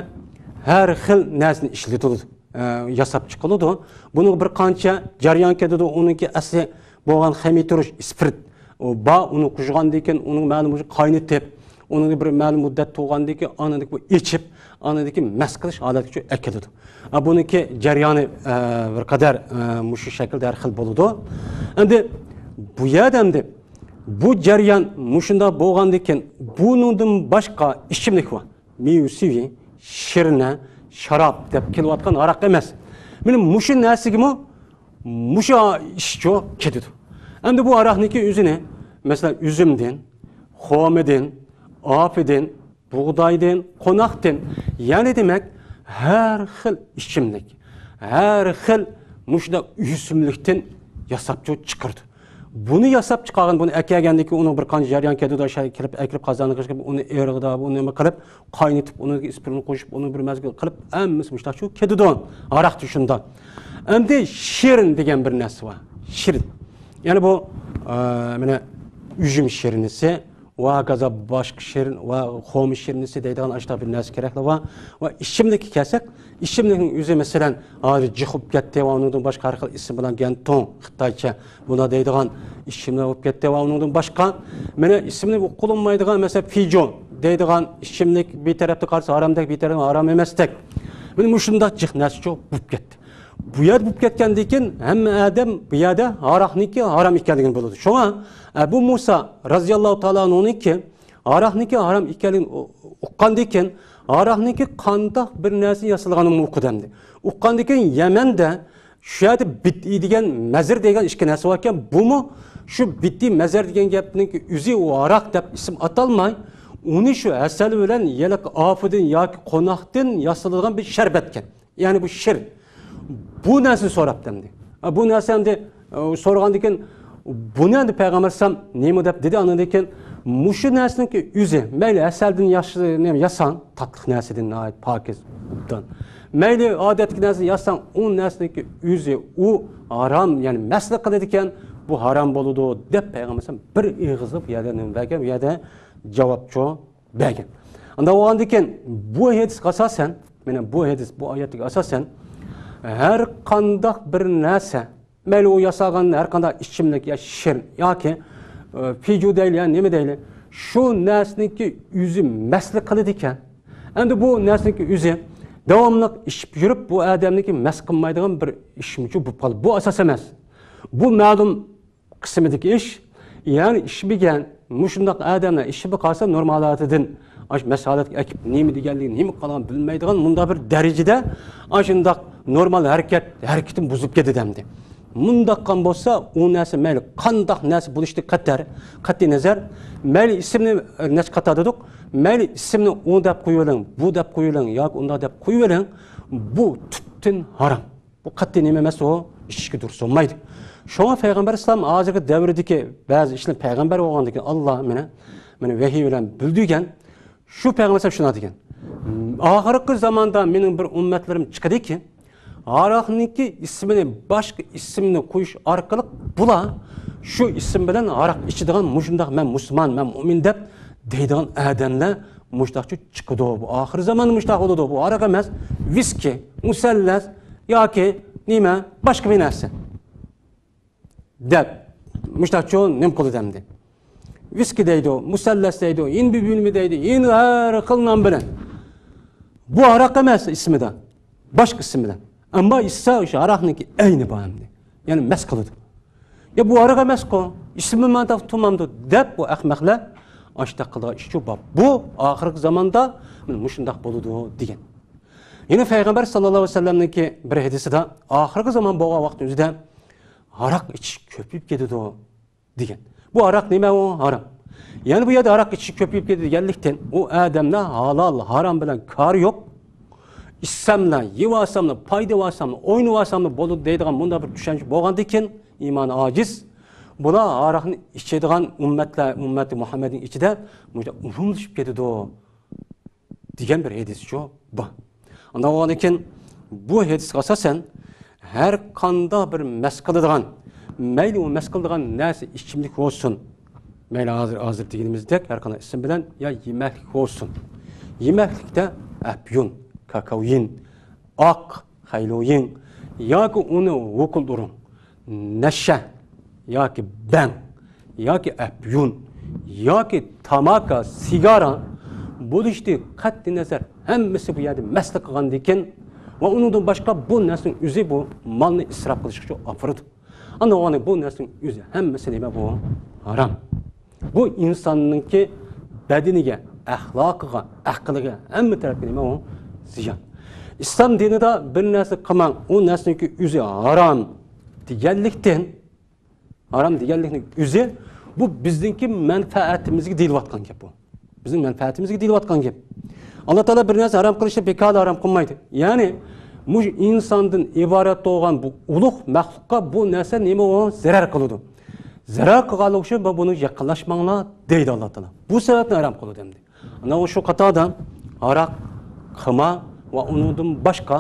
ھەر خىل نەرسىنى ئىشلىتىلىدۇ، ئە، ياساپ چىقىلىدۇ. بۇنىڭ بىر قانچە جەريان كېتىدۇ، ئۇنىڭكى ئەسلى بولغان خەمىرتۇرۇش، ئىسپىرت، ئۇ بار، ئۇنى قۇژغاندىن كېيىن ئۇنىڭ مەلۇم بىر قاينىتىپ، ئۇنى بىر مەلۇم مۇددەت تۇرغاندىن كېيىن ئاندىن بۇ ئېچىپ، ئاندىن كېيىن مەست قىلىش ھالەتكىچۇ ئەكېلىدۇ. ئا، بۇنىڭكى جەريانى، ئە، بىر قەدەر، ئە، مۇشۇ شەكىلدە ھەر خىل بولىدۇ. ئەمدى بۇ يەردە ئەمدى بۇ جەريان مۇشۇنداق بولغاندىن كېيىن بۇنىڭدىن باشقا ئىچىملىك بار. مېۋە سۈيى، شىرنە، شاراب دەپ كېلىۋاتقان ھاراق ئەمەس. مانا مۇشۇ نەرسىگىمۇ مۇشۇ ئىشچۇ كېتىدۇ. ئەمدى بۇ ھاراقنىڭكى ئۆزىنى، مەسىلەن، ئۈزۈمدىن، خورمىدىن، ئاپىدىن، بۇغدايدىن، قوناقتىن، يەنى دېمەك، ھەر خىل ئىچىملىك، ھەر خىل مۇشۇنداق ئۆسۈملۈكتىن ياساپچۇ چىقىرىدۇ. بۇنى ياساپ چىقارغان، بۇنى ئەكەلگەندىن كېيىن ئۇنىڭ بىر قانچە جەريان كېتىدۇ، شەي كېلىپ، ئەكىلىپ، قازانغا كىرىپ، ئۇنى ئېرىغدا، بۇنى نېمە قىلىپ، قاينىتىپ، ئۇنىڭ ئىسپىرتىنى قوشۇپ، ئۇنى بىر مەزگىل قىلىپ، ھەممىسى مۇشۇنداقچۇ كېتىدۇ. ھاراقتا شۇنداق. ئەمدى شىرىن دېگەن بىر نەرسە بار. شىرىن. يەنى بۇ، ئە، مانا ئۈجۈم شىرنىسى، ۋە ھاكازا باشقا شىرىن ۋە خورما شىرنىسى دەيدىغان ئاشۇنداق بىر نەرسە كېرەكلا بار. ۋە ئىچىملىككە كەلسەك، ئىچىملىكنىڭ ئۆزى، مەسىلەن، ھازىر جىخ بولۇپ كەتتى ۋە ئۇنىڭدىن باشقا ھەر خىل ئىسىم بىلەن گەنتۇڭ، خىتايچە بۇنداق دەيدىغان ئىچىملىك بولۇپ كەتتى ۋە ئۇنىڭدىن باشقا، مانا، ئىسىملىك قوللانمايدىغان، مەسىلەن، فىجۇ دەيدىغان ئىچىملىك بىر تەرەپتە قارىسا ھارامدەك، بىر تەرەپتە ھارام ئەمەستەك. مانا مۇشۇنداق جىق نەرسىچۇ بولۇپ كەتتى. بۇ يەردە بولۇپ كەتكەندىن كېيىن ھەممە ئادەم بۇ يەردە ھاراقنىڭكى ھارام ئىكەنلىكىنى بىلىدۇ. شۇڭا ئەبۇ مۇسا رازىياللاھۇ تائالا ئەنھۇنىڭكى ھاراقنىڭكى ھارام ئىكەنلىكىنى ئۇ-، ئۇققاندىن كېيىن، ھاراقنىڭكى قانداق بىر نەرسە ياسالغانلىقىنى ئۇقىدۇ ئەمدى. ئۇققاندىن كېيىن يەمەندە شۇ يەردە بىتئى دېگەن مەزىر دېگەن ئىككى نەرسە باركەن، بۇمۇ شۇ بىتئى مەزىر دېگەن گەپنىڭكى ئۆزى ئۇ ھاراق دەپ ئىسىم ئاتالماي، ئۇنى شۇ ھەسەل بىلەن يەنە ئاپىدىن ياكى قوناقتىن ياسىلىدىغان بىر شەربەتكەن. يەنى بۇ شىر. بۇ نەرسىنى سوراپتۇ ئەمدى. ئا، بۇ نەرسە ئەمدى، ئە، سورىغاندىن كېيىن، بۇنى ئەمدى پەيغەمبەر ئەلەيھىسسالام نېمە دەپ دېدى؟ ئاندىن كېيىن، مۇشۇ نەرسىنىڭكى ئۆزى، مەيلى ھەسەلدىن ياخشى نېمە ياساڭ، تاتلىق نەرسىدىن ناھايىتى پاكىز، ئوبدان. مەيلى ئادەتتىكى نەرسىدىن ياساڭ، ئۇ نەرسىنىڭكى ئۆزى، ئۇ ھارام، يەنى مەستلىك قىلىدىكەن، بۇ ھارام بولىدۇ، دەپ پەيغەمبەر ئەلەيھىسسالام بىر ئېغىزلىق بۇ يەردە نېمە بەرگەن، بۇ يەردە جاۋابچۇ بەرگەن. ئانداق بولغاندىن كېيىن بۇ ھەدىسكە ئاساسەن، مانا بۇ ھەدىس، بۇ ئايەتكە ئاساسەن، ھەر قانداق بىر نەرسە، مەيلى ئۇ ياسالغان ھەر قانداق ئىچىملىك يا شىر ياكى، ئە، فىجۇ دەيلى يا نېمە دەيلى، شۇ نەرسىنىڭكى ئۆزى مەستلىك قىلىدىكەن. ئەمدى بۇ نەرسىنىڭكى ئۆزى داۋاملىق ئىچىپ يۈرۈپ، بۇ ئادەمنىڭكى مەست قىلمايدىغان بىر ئىشمىچۇ بولۇپ قالدى. بۇ ئاساس ئەمەس. بۇ مەلۇم قىسمىدىكى ئىش، يەنى ئىچمىگەن مۇشۇنداق ئادەملەر ئىچىپ قالسا، نورمال ھالىتىدىن ئاشۇ مەست ھالەتكە ئەكىپ، نېمە دېگەنلىكىنى، نېمە قىلغانلىقىنى بىلمەيدىغان مۇنداق بىر دەرىجىدە ئاشۇنداق نورمال ھەرىكەت، ھەرىكىتىم بۇزۇلۇپ كېتىدۇ ئەمدى. مۇنداق قىلغان بولسا، ئۇ نەرسە مەيلى قانداق نەرسە بولۇشتىن قەتئىي، قەتئىي نەزەر، مەيلى ئىسىمنى، ئە، نەچچە قات دېدۇق، مەيلى ئىسىمنى ئۇ دەپ قويۇۋېلىڭ، بۇ دەپ قويۇۋېلىڭ ياكى ئۇنداق دەپ قويۇۋېلىڭ، بۇ تۈپتىن ھارام. بۇ قەتئىي نېمە ئەمەس، ئۇ ئىچىشكە دۇرۇس بولمايدۇ. شۇڭا پەيغەمبەر ئەلەيھىسسالام ھازىرقى دەۋردىكى بەزى ئىشلار، پەيغەمبەر بولغاندىن كېيىن ئاللا مېنى، مېنى ۋەھىي بىلەن بىلدۈرگەن. شۇ پەيغەمبەر ئەلەيھىسسالام شۇنداق دېگەن، ئاخىرقى زاماندا مېنىڭ بىر ئۈممەتلىرىم چىقىدىكى، ھاراقنىڭكى ئىسمىنى باشقا ئىسىمنى قويۇش ئارقىلىق بۇلار شۇ ئىسىم بىلەن ھاراق ئىچىدىغان، مۇشۇنداق مەن مۇسۇلمان، مەن مۇئمىن دەپ دەيدىغان ئادەملەر مۇشتاقچۇ چىقىدۇ. بۇ ئاخىر زامان مۇشتاق بولىدۇ. بۇ ھاراق ئەمەس، ۋىسكى، مۇسەللەس ياكى نېمە، باشقا بىر نەرسە دەپ مۇشتاقچۇ نېمە قىلىدۇ ئەمدى؟ ۋىسكى دەيدۇ، مۇسەللەس دەيدۇ، يەنە بىر نېمە دەيدۇ، يەنە ھەر خىل نام بىلەن. بۇ ھاراق ئەمەس ئىسمىدا، باشقا ئىسىم بىلەن. ئەمما ئىچسە، شۇ ھاراقنىڭكى ئەينى بار ئەمدى. يەنى مەست قىلىدۇ. يا بۇ ھاراق ئەمەسقۇ، ئىسمى مانا تۇرمامدۇ دەپ بۇ ئەخمەقلەر ئاشۇنداق قىلىدىغان ئىشچۇ بار. بۇ ئاخىرقى زاماندا مانا مۇشۇنداق بولىدۇ دېگەن. يەنە پەيغەمبەر ساللاللاھۇ ئەلەيھى ۋەسەللەمنىڭكى بىر ھەدىسىدە، ئاخىرقى زامان بولغان ۋاقىتنىڭ ئۆزىدە ھاراق ئىچىش كۆپىيىپ كېتىدۇ دېگەن. بۇ ھاراق نېمە ئۇ؟ ھارام. يەنى بۇ يەردە ھاراق ئىچىش كۆپىيىپ كېتىدۇ دېگەنلىكتىن، ئۇ ئادەملەر ھالال، ھارام بىلەن كارى يوق. ئىچسەملا، يەۋالساملا، پايدا ئالساملا، ئوينىۋالساملا بولىدۇ دەيدىغان مۇنداق بىر چۈشەنچە بولغاندىن كېيىن، ئىمانى ئاجىز. بۇلار ھاراقنى ئىچىدىغان ئۈممەتلەر، ئۈممىتى مۇھەممەدنىڭ ئىچىدە مۇشۇنداق ئومۇملىشىپ كېتىدۇ دېگەن بىر ھەدىسچۇ بار. ئانداق بولغاندىن كېيىن بۇ ھەدىسكە ئاساسەن ھەر قانداق بىر مەست قىلىدىغان، مەيلى ئۇ مەست قىلىدىغان نەرسە ئىچىملىك بولسۇن، مەيلى ھازىر، ھازىر دېگىنىمىزدەك ھەر قانداق ئىسىم بىلەن يا يېمەكلىك بولسۇن. يېمەكلىكتە ئەپيۈن، كاكاۋىن، ئاق خەيلۇيىڭ ياكى ئۇنى ۋوكۇلدۇرۇڭ، نەشە ياكى بەڭ ياكى ئەپيۈن ياكى تاماكا، سىگارا بولۇشتىن قەتئىي نەزەر، ھەممىسى بۇ يەردە مەستلىك قىلغاندىكىن ۋە ئۇنىڭدىن باشقا بۇ نەرسىنىڭ ئۆزى بۇ مالنى ئىسراپ قىلىشقىچۇ ئاپىرىدۇ. ئاندىن بۇ نەرسىنىڭ ئۆزى ھەممىسى نېمە بۇ؟ ھارام. بۇ ئىنساننىڭكى بەدىنىگە، ئەخلاقىغا، ئەقلىگە، ھەممە تەرەپكە نېمە ئۇ؟ زىيان. ئىسلام دىنىدا بىر نەرسە قىلماڭ، ئۇ نەرسىنىڭكى ئۆزى ھارام دېگەنلىكتىن، ھارام دېگەنلىكنىڭ ئۆزى، بۇ بىزنىڭكى مەنپەئەتىمىزگە دېيىلىۋاتقان گەپ بۇ. بىزنىڭ مەنپەئەتىمىزگە دېيىلىۋاتقان گەپ. ئاللا تائالا بىر نەرسە ھارام قىلىشنى بىكارلا ھارام قىلمايدۇ. يەنى مۇشۇ ئىنساندىن ئىبارەت بولغان بۇ ئۇلۇغ مەخلۇققا بۇ نەرسە نېمە بولغان؟ زەرەر قىلىدۇ. زەرەر قىلغانلىقى ئۈچۈن بۇنىڭغا يېقىنلاشماڭلار دەيدۇ ئاللا تائالا. بۇ سەۋەبتىن ھارام قىلىدۇ ئەمدى. ئانا شۇ قاتاردا ھاراق، قىمار ۋە ئۇنىڭدىن باشقا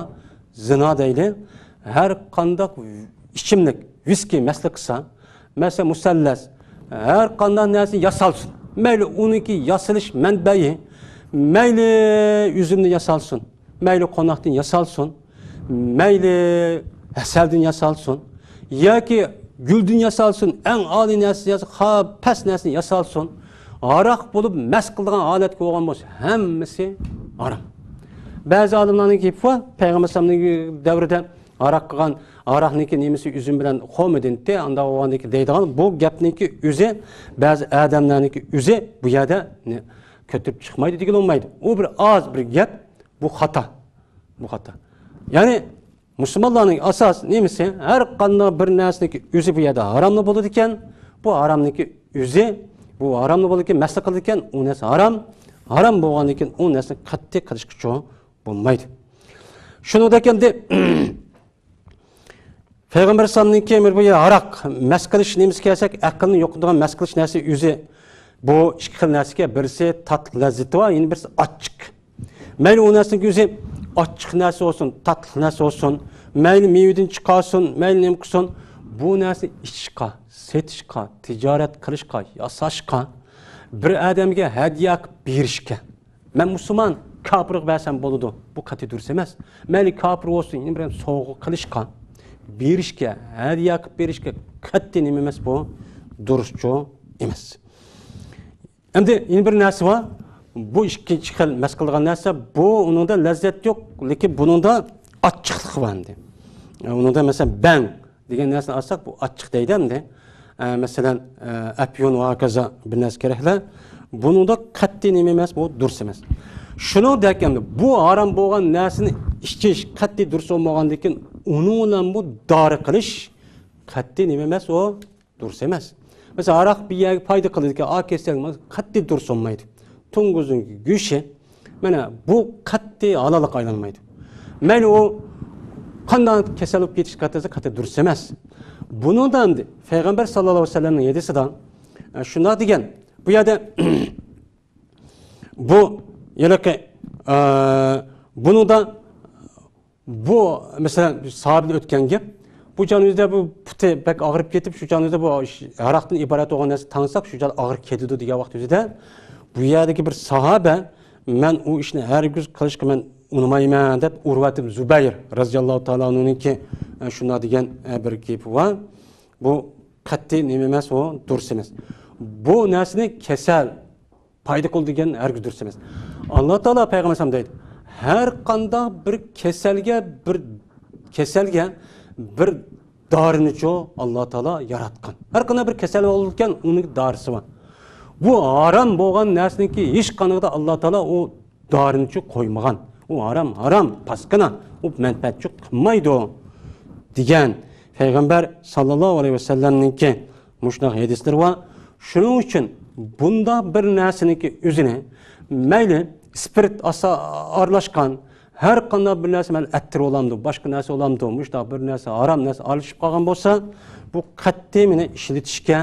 زىنا دەيلى، ھەر قانداق ئىچىملىك، ۋىسكى مەستلىك قىلسا، مەسىلەن، مۇسەللەس، ھەر قانداق نەرسىنى ياسالسۇن. مەيلى ئۇنىڭكى ياسىلىش مەنبەيى، مەيلى ئۈزۈمدىن ياسالسۇن، مەيلى قوناقتىن ياسالسۇن، مەيلى ھەسەلدىن ياسالسۇن، ياكى گۈلدىن ياسالسۇن، ئەڭ ئالىي نەرسە ياسا-، خا-، پەس نەرسىنى ياسالسۇن، ھاراق بولۇپ مەست قىلىدىغان ھالەتكە بولغان بولسا، ھەممىسى ھارام. بەزى ئالىملارنىڭ گېپى بار، پەيغەمبەر ئەلەيھىسسالامنىڭ دەۋرىدە ھاراق قىلغان، ھاراقنىڭكى نېمىسى ئۈزۈم بىلەن قومىدىنتى، ئانداق بولغاندىكى دەيدىغان، بۇ گەپنىڭكى ئۆزى، بەزى ئادەملەرنىڭكى ئۆزى بۇ يەردە نە-، كۆتۈرۈپ چىقمايدۇ دېگىلى بولمايدۇ. ئۇ بىر ئاز بىر گەپ، بۇ خاتا. بۇ خاتا. يەنى مۇسۇلمانلارنىڭ ئاساس نېمىسى؟ ھەر قانداق بىر نەرسىنىڭكى ئۆزى بۇ يەردە ھاراملا بولىدىكەن، بۇ ھارامنىڭكى ئۆزى، بۇ ھاراملا بولىدىكەن، مەستلىك قىلىدىكەن، ئۇ نەرسە ھارام. ھارام بولغاندىن كېيىن ئۇ نەرسىنى قەتئىي قىلىشقىچۇ بولمايدۇ. شۇنىڭدەك ئەمدى پەيغەمبەر ئەلەيھىسسالامنىڭكى ئەمرى بويى ھاراق، مەست قىلىش نېمىسىگە كەلسەك، ئەقىلنى يوقىتىدىغان مەست قىلىش نەرسە ئۆزى. بۇ ئىككى خىل نەرسىگە، بىرسى تاتلىق لەززىتى بار، يەنە بىرسى ئاچچىق. مەيلى ئۇ نەرسىنىڭ ئۆزى ئاچچىق نەرسە بولسۇن، تاتلىق نەرسە بولسۇن، مەيلى مېۋىدىن چىقارسۇن، مەيلى نېمە قىلسۇن، بۇ نەرسىنى ئىچىشقا، سېتىشقا، تىجارەت قىلىشقا، ياساشقا، بىر ئادەمگە ھەدىيە قىلىپ بېرىشكە، مەن مۇسۇلمان، كاپىرغا بەرسەم بولىدۇ. بۇ قەتئىي دۇرۇس ئەمەس. مەيلى كاپىر بولسۇن، يەنە بىر سوۋغا قىلىشقا، بېرىشكە، ھەدىيە قىلىپ بېرىشكە قەتئىي نېمە ئەمەس بۇ؟ دۇرۇسچۇ ئەمەس. ئەمدى يەنە بىر نەرسە بار. بۇ ئىككىنچى خىل مەست قىلىدىغان نەرسە، بۇ ئۇنىڭدا لەززەت يوق، لېكىن بۇنىڭدا ئاچچىقلىق بار ئەمدى. ئۇنىڭدا مەسىلەن بەڭ دېگەن نەرسىنى ئالساق، بۇ ئاچچىق دەيدۇ ئەمدى. ئە، مەسىلەن، ئە، ئەپيۈن ۋە ھاكازا بىر نەرسە كېرەكلەر. بۇنىڭدا قەتئىي نېمە ئەمەس، بۇ دۇرۇس ئەمەس. شۇنىڭدەك ئەمدى بۇ ھارام بولغان نەرسىنى ئىچىش قەتئىي دۇرۇس بولمىغاندىن كېيىن، ئۇنىڭ بىلەن بۇ دارى قىلىش قەتئىي نېمە ئەمەس، ئۇ دۇرۇس ئەمەس. مەسىلەن، ھاراق بىر يەرگە پايدا قىلىدىكەن، ئا كېسەل قىلىدىكەن، قەتئىي دۇرۇس بولمايدۇ. توڭگۇزنىڭ گۆشى، مانا بۇ قەتئىي ھالاللىققا ئايلانمايدۇ. مەيلى ئۇ قانداق كېسەل بولۇپ كېتىشكە قاتناشسا، قەتئىي دۇرۇس ئەمەس. بۇنىڭدا ئەمدى پەيغەمبەر ساللاللاھۇ ئەلەيھى ۋەسەللەمنىڭ ھەدىسىدا، ئە، شۇنداق دېگەن، بۇ يەردە بۇ ھېلىقى، ئە، بۇنىڭدا بۇ، مەسىلەن، ساھابىدىن ئۆتكەن گەپ. بۇ چاغنىڭ ئۆزىدە بۇ پۇتى بەك ئاغرىپ كېتىپ، شۇ چاغنىڭ ئۆزىدە بۇ ھاراقتىن ئىبارەت بولغان نەرسە تاڭساق، شۇ چاغدا ئاغرىپ كېتىدۇ دېگەن ۋاقىت ئۆزىدە، بۇ يەردىكى بىر ساھابە، مەن ئۇ ئىشنى ھەرگىز قىلىشقا مەن ئۇنىمايمەن دەپ، ئۇرۋەت ئىبن زۇبەير رەزىياللاھۇ تائالا ئەنھۇنىڭكى، ئە، شۇنداق دېگەن، ئە، بىر گېپى بار. بۇ قەتئىي نېمە ئەمەس، ئۇ دۇرۇس ئەمەس. بۇ نەرسىنى كېسەل پايدا قىلىدۇ دېگەن ھەرگىز دۇرۇس ئەمەس. ئاللا تائالا پەيغەمبەر ئەلەيھىسسالام دەيدۇ، ھەر قانداق بىر كېسەلگە، بىر كېسەلگە بىر دارىنىچۇ ئاللا تائالا ياراتقان. ھەر قانداق بىر كېسەل بولىدىكەن، ئۇنىڭ دارىسى بار. بۇ ھارام بولغان نەرسىنىڭكى ھېچقاندىقىدا ئاللا تائالا ئۇ دارىنىچۇ قويمىغان. ئۇ ھارام، ھارام، پاسكىنا، ئۇ مەنپەئەتچۇ قىلمايدۇ دېگەن پەيغەمبەر ساللاللاھۇ ئەلەيھى ۋەسەللەمنىڭكى مۇشۇنداق ھەدىسلىرى بار. شۇنىڭ ئۈچۈن بۇنداق بىر نەرسىنىڭكى ئۆزىنى، مەيلى ئىسپىرت ئاسا-، ئارىلاشقان، ھەر قانداق بىر نەرسە، مەيلى ئەتىر بولامدۇ، باشقا نەرسە بولامدۇ، مۇشۇنداق بىر نەرسە، ھارام نەرسە ئارىلىشىپ قالغان بولسا، بۇ قەتئىي مېنى ئىشلىتىشكە،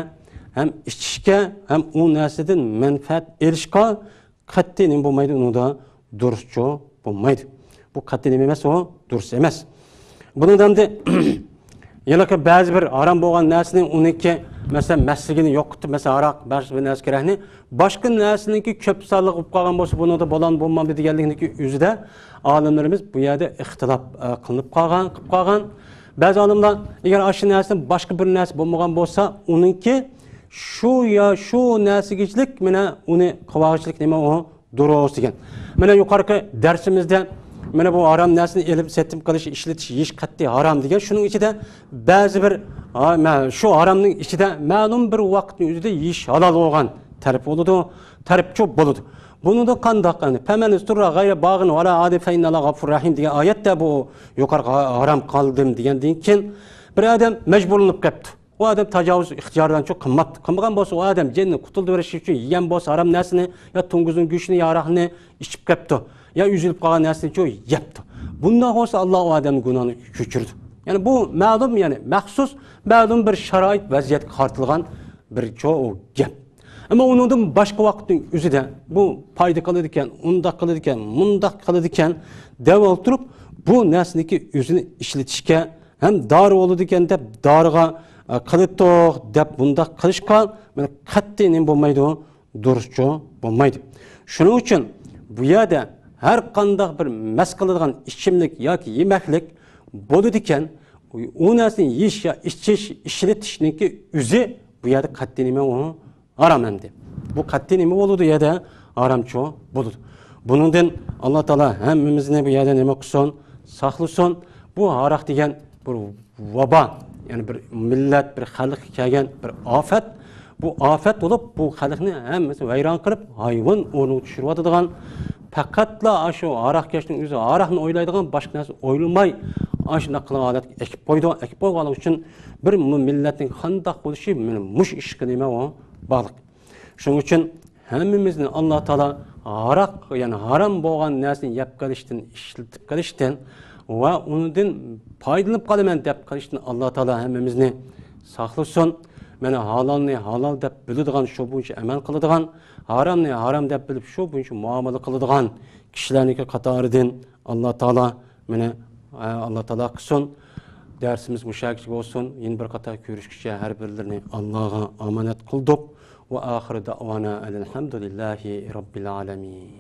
ھەم ئىچىشكە، ھەم ئۇ نەرسىدىن مەنپەئەت ئېلىشقا قەتئىي نېمە بولمايدۇ، ئۇنىڭدا دۇرۇسچۇ بولمايدۇ. بۇ قەتئىي نېمە ئەمەس، ئۇ دۇرۇس ئەمەس. بۇنىڭدا ئەمدى ھېلىقى بەزى بىر ھارام بولغان نەرسىنى، ئۇنىڭكى، مەسىلەن، مەستلىكىنى يوقىتىپ، مەسىلەن، ھاراق، باشقا بىر نەرسە كېرەكنى، باشقا نەرسىنىڭكى كۆپ سانلىق بولۇپ قالغان بولسا، بۇنىڭدا بولامدۇ، بولمامدۇ دېگەنلىكنىڭكى ئۆزىدە ئالىملىرىمىز بۇ يەردە ئىختىلاپ، ئە، قىلىنىپ قالغان، قىلىپ قالغان. بەزى ئالىملار، ئەگەر ئاشۇ نەرسىدىن باشقا بىر نەرسە بولمىغان بولسا، ئۇنىڭكى شۇ يا شۇ نەرسىگىچىلىك مانا ئۇنى قىلىۋالغۇچىلىك نېمە ئۇ؟ دۇرۇس دېگەن. مانا يۇقىرىقى دەرسىمىزدە مانا بۇ ھارام نەرسىنى ئېلىپ سېتىم قىلىش، ئىشلىتىش، يېيىش قەتئىي ھارام دېگەن. شۇنىڭ ئىچىدە بەزى بىر، ھا، مە-، شۇ ھارامنىڭ ئىچىدە مەلۇم بىر ۋاقىتنىڭ ئۆزىدە يېيىش ھالال بولغان تەرىپى بولىدۇ، تەرىپىچۇ بولىدۇ. بۇنىڭدا قانداق، يەنى، فَمَنِ اضْطُرَّ غَيْرَ بَاغٍ وَلَا عَادٍ فَإِنَّ اللَّهَ غَفُورٌ رَحِيمٌ دېگەن ئايەتتە بۇ يۇقىرىقى ھارام قىلدىم دېگەندىن كېيىن، بىر ئادەم مەجبۇرلىنىپ قېپتۇ. ئۇ ئادەم تاجاۋۇز ئىختىيارىدانچۇ قىلماپتۇ. قىلمىغان بولسا، ئۇ ئادەم جېنىنى قۇتۇلدۇرۇش ئۈچۈن يېگەن بولسا ھارام نەرسىنى، يا توڭگۇزنىڭ گۆشىنى، يا ھاراقنى ئىچىپ قېپتۇ، يا ئۈزۈلۈپ قالغان نەرسىنىچۇ يەپتۇ. بۇنداق بولسا، ئاللا ئۇ ئادەمنىڭ گۇناھىنى كۆچۈرىدۇ. يەنى بۇ مەلۇم، يەنى مەخسۇس مەلۇم بىر شارائىت، ۋەزىيەتكە قارىتىلغان بىر چوڭ گەپ. ئەمما ئۇنىڭدىن باشقا ۋاقىتنىڭ ئۆزىدە بۇ پايدا قىلىدىكەن، ئۇنداق قىلىدىكەن، مۇنداق قىلىدىكەن دەپ ئولتۇرۇپ، بۇ نەرسىنىڭكى ئۆزىنى ئىشلىتىشكە ھەم دارى بولىدىكەن دەپ دارىغا، ئە، قىلىتتۇق دەپ بۇنداق قىلىشقا، مانا، قەتئىي نېمە بولمايدۇ؟ دۇرۇسچۇ بولمايدۇ. شۇنىڭ ئۈچۈن بۇ يەردە ھەر قانداق بىر مەس قىلىدىغان ئىچىملىك ياكى يېمەكلىك بولىدىكەن، ئۇ نەرسىنى يېيىش يا ئىچىش، ئىشلىتىشنىڭكى ئۆزى بۇ يەردە قەتئىي نېمە ئۇ؟ ھارام ئەمدى. بۇ قەتئىي نېمە بولىدۇ يەردە؟ ھارامچۇ بولىدۇ. بۇنىڭدىن ئاللا تائالا ھەممىمىزنى بۇ يەردە نېمە قىلسۇن؟ ساقلىسۇن. بۇ ھاراق دېگەن بىر ۋابا، يەنى بىر مىللەت، بىر خەلققە كەلگەن بىر ئافەت. بۇ ئافەت بولۇپ، بۇ خەلقنى ھەممىسىنى ۋەيران قىلىپ، ھايۋان ئورنىغا چۈشۈرۈۋاتىدىغان، پەقەتلا ئاشۇ ھاراقكەشنىڭ ئۆزى ھاراقنى ئويلايدىغان، باشقا نەرسە ئويلىماي، ئاشۇنداق قىلغان ھالەتكە ئەكىپ قويىدۇ. ئەكىپ قويغانلىقى ئۈچۈن بىر مۇ-، مىللەتنىڭ قانداق بولۇشى مانا مۇشۇ ئىشقا نېمە ئۇ باغلىق. شۇنىڭ ئۈچۈن ھەممىمىزنى ئاللا تائالا ھاراق، يەنى ھارام بولغان نەرسىنى يەپ قېلىشتىن، ئىشلىتىپ قېلىشتىن ۋە ئۇنىڭدىن پايدىلىنىپ قالىمەن دەپ قېلىشتىن ئاللا تائالا ھەممىمىزنى ساقلىسۇن. مانا ھالالنى ھالال دەپ بىلىدىغان، شۇ بويىچە ئەمەل قىلىدىغان، ھارامنى ھارام دەپ بىلىپ، شۇ بويىچە مۇئامىلە قىلىدىغان كىشىلەرنىڭكى قاتارىدىن ئاللا تائالا مېنى، ئە، ئاللا تائالا قىلسۇن. دەرسىمىز مۇشۇ يەرگىچە بولسۇن. يەنە بىر قېتىم كۆرۈشكىچە ھەر بىرلىرىنى ئاللاغا ئامانەت قىلدۇق. وآخر دعوانا أن الحمد لله رب العالمين.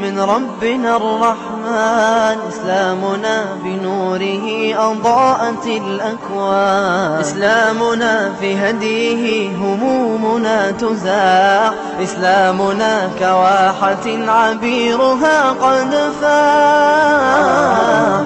من ربنا الرحمن، إسلامنا بنوره أضاءت الأكوان. إسلامنا في هديه همومنا تزاح، إسلامنا كواحة عبيرها قد فاح.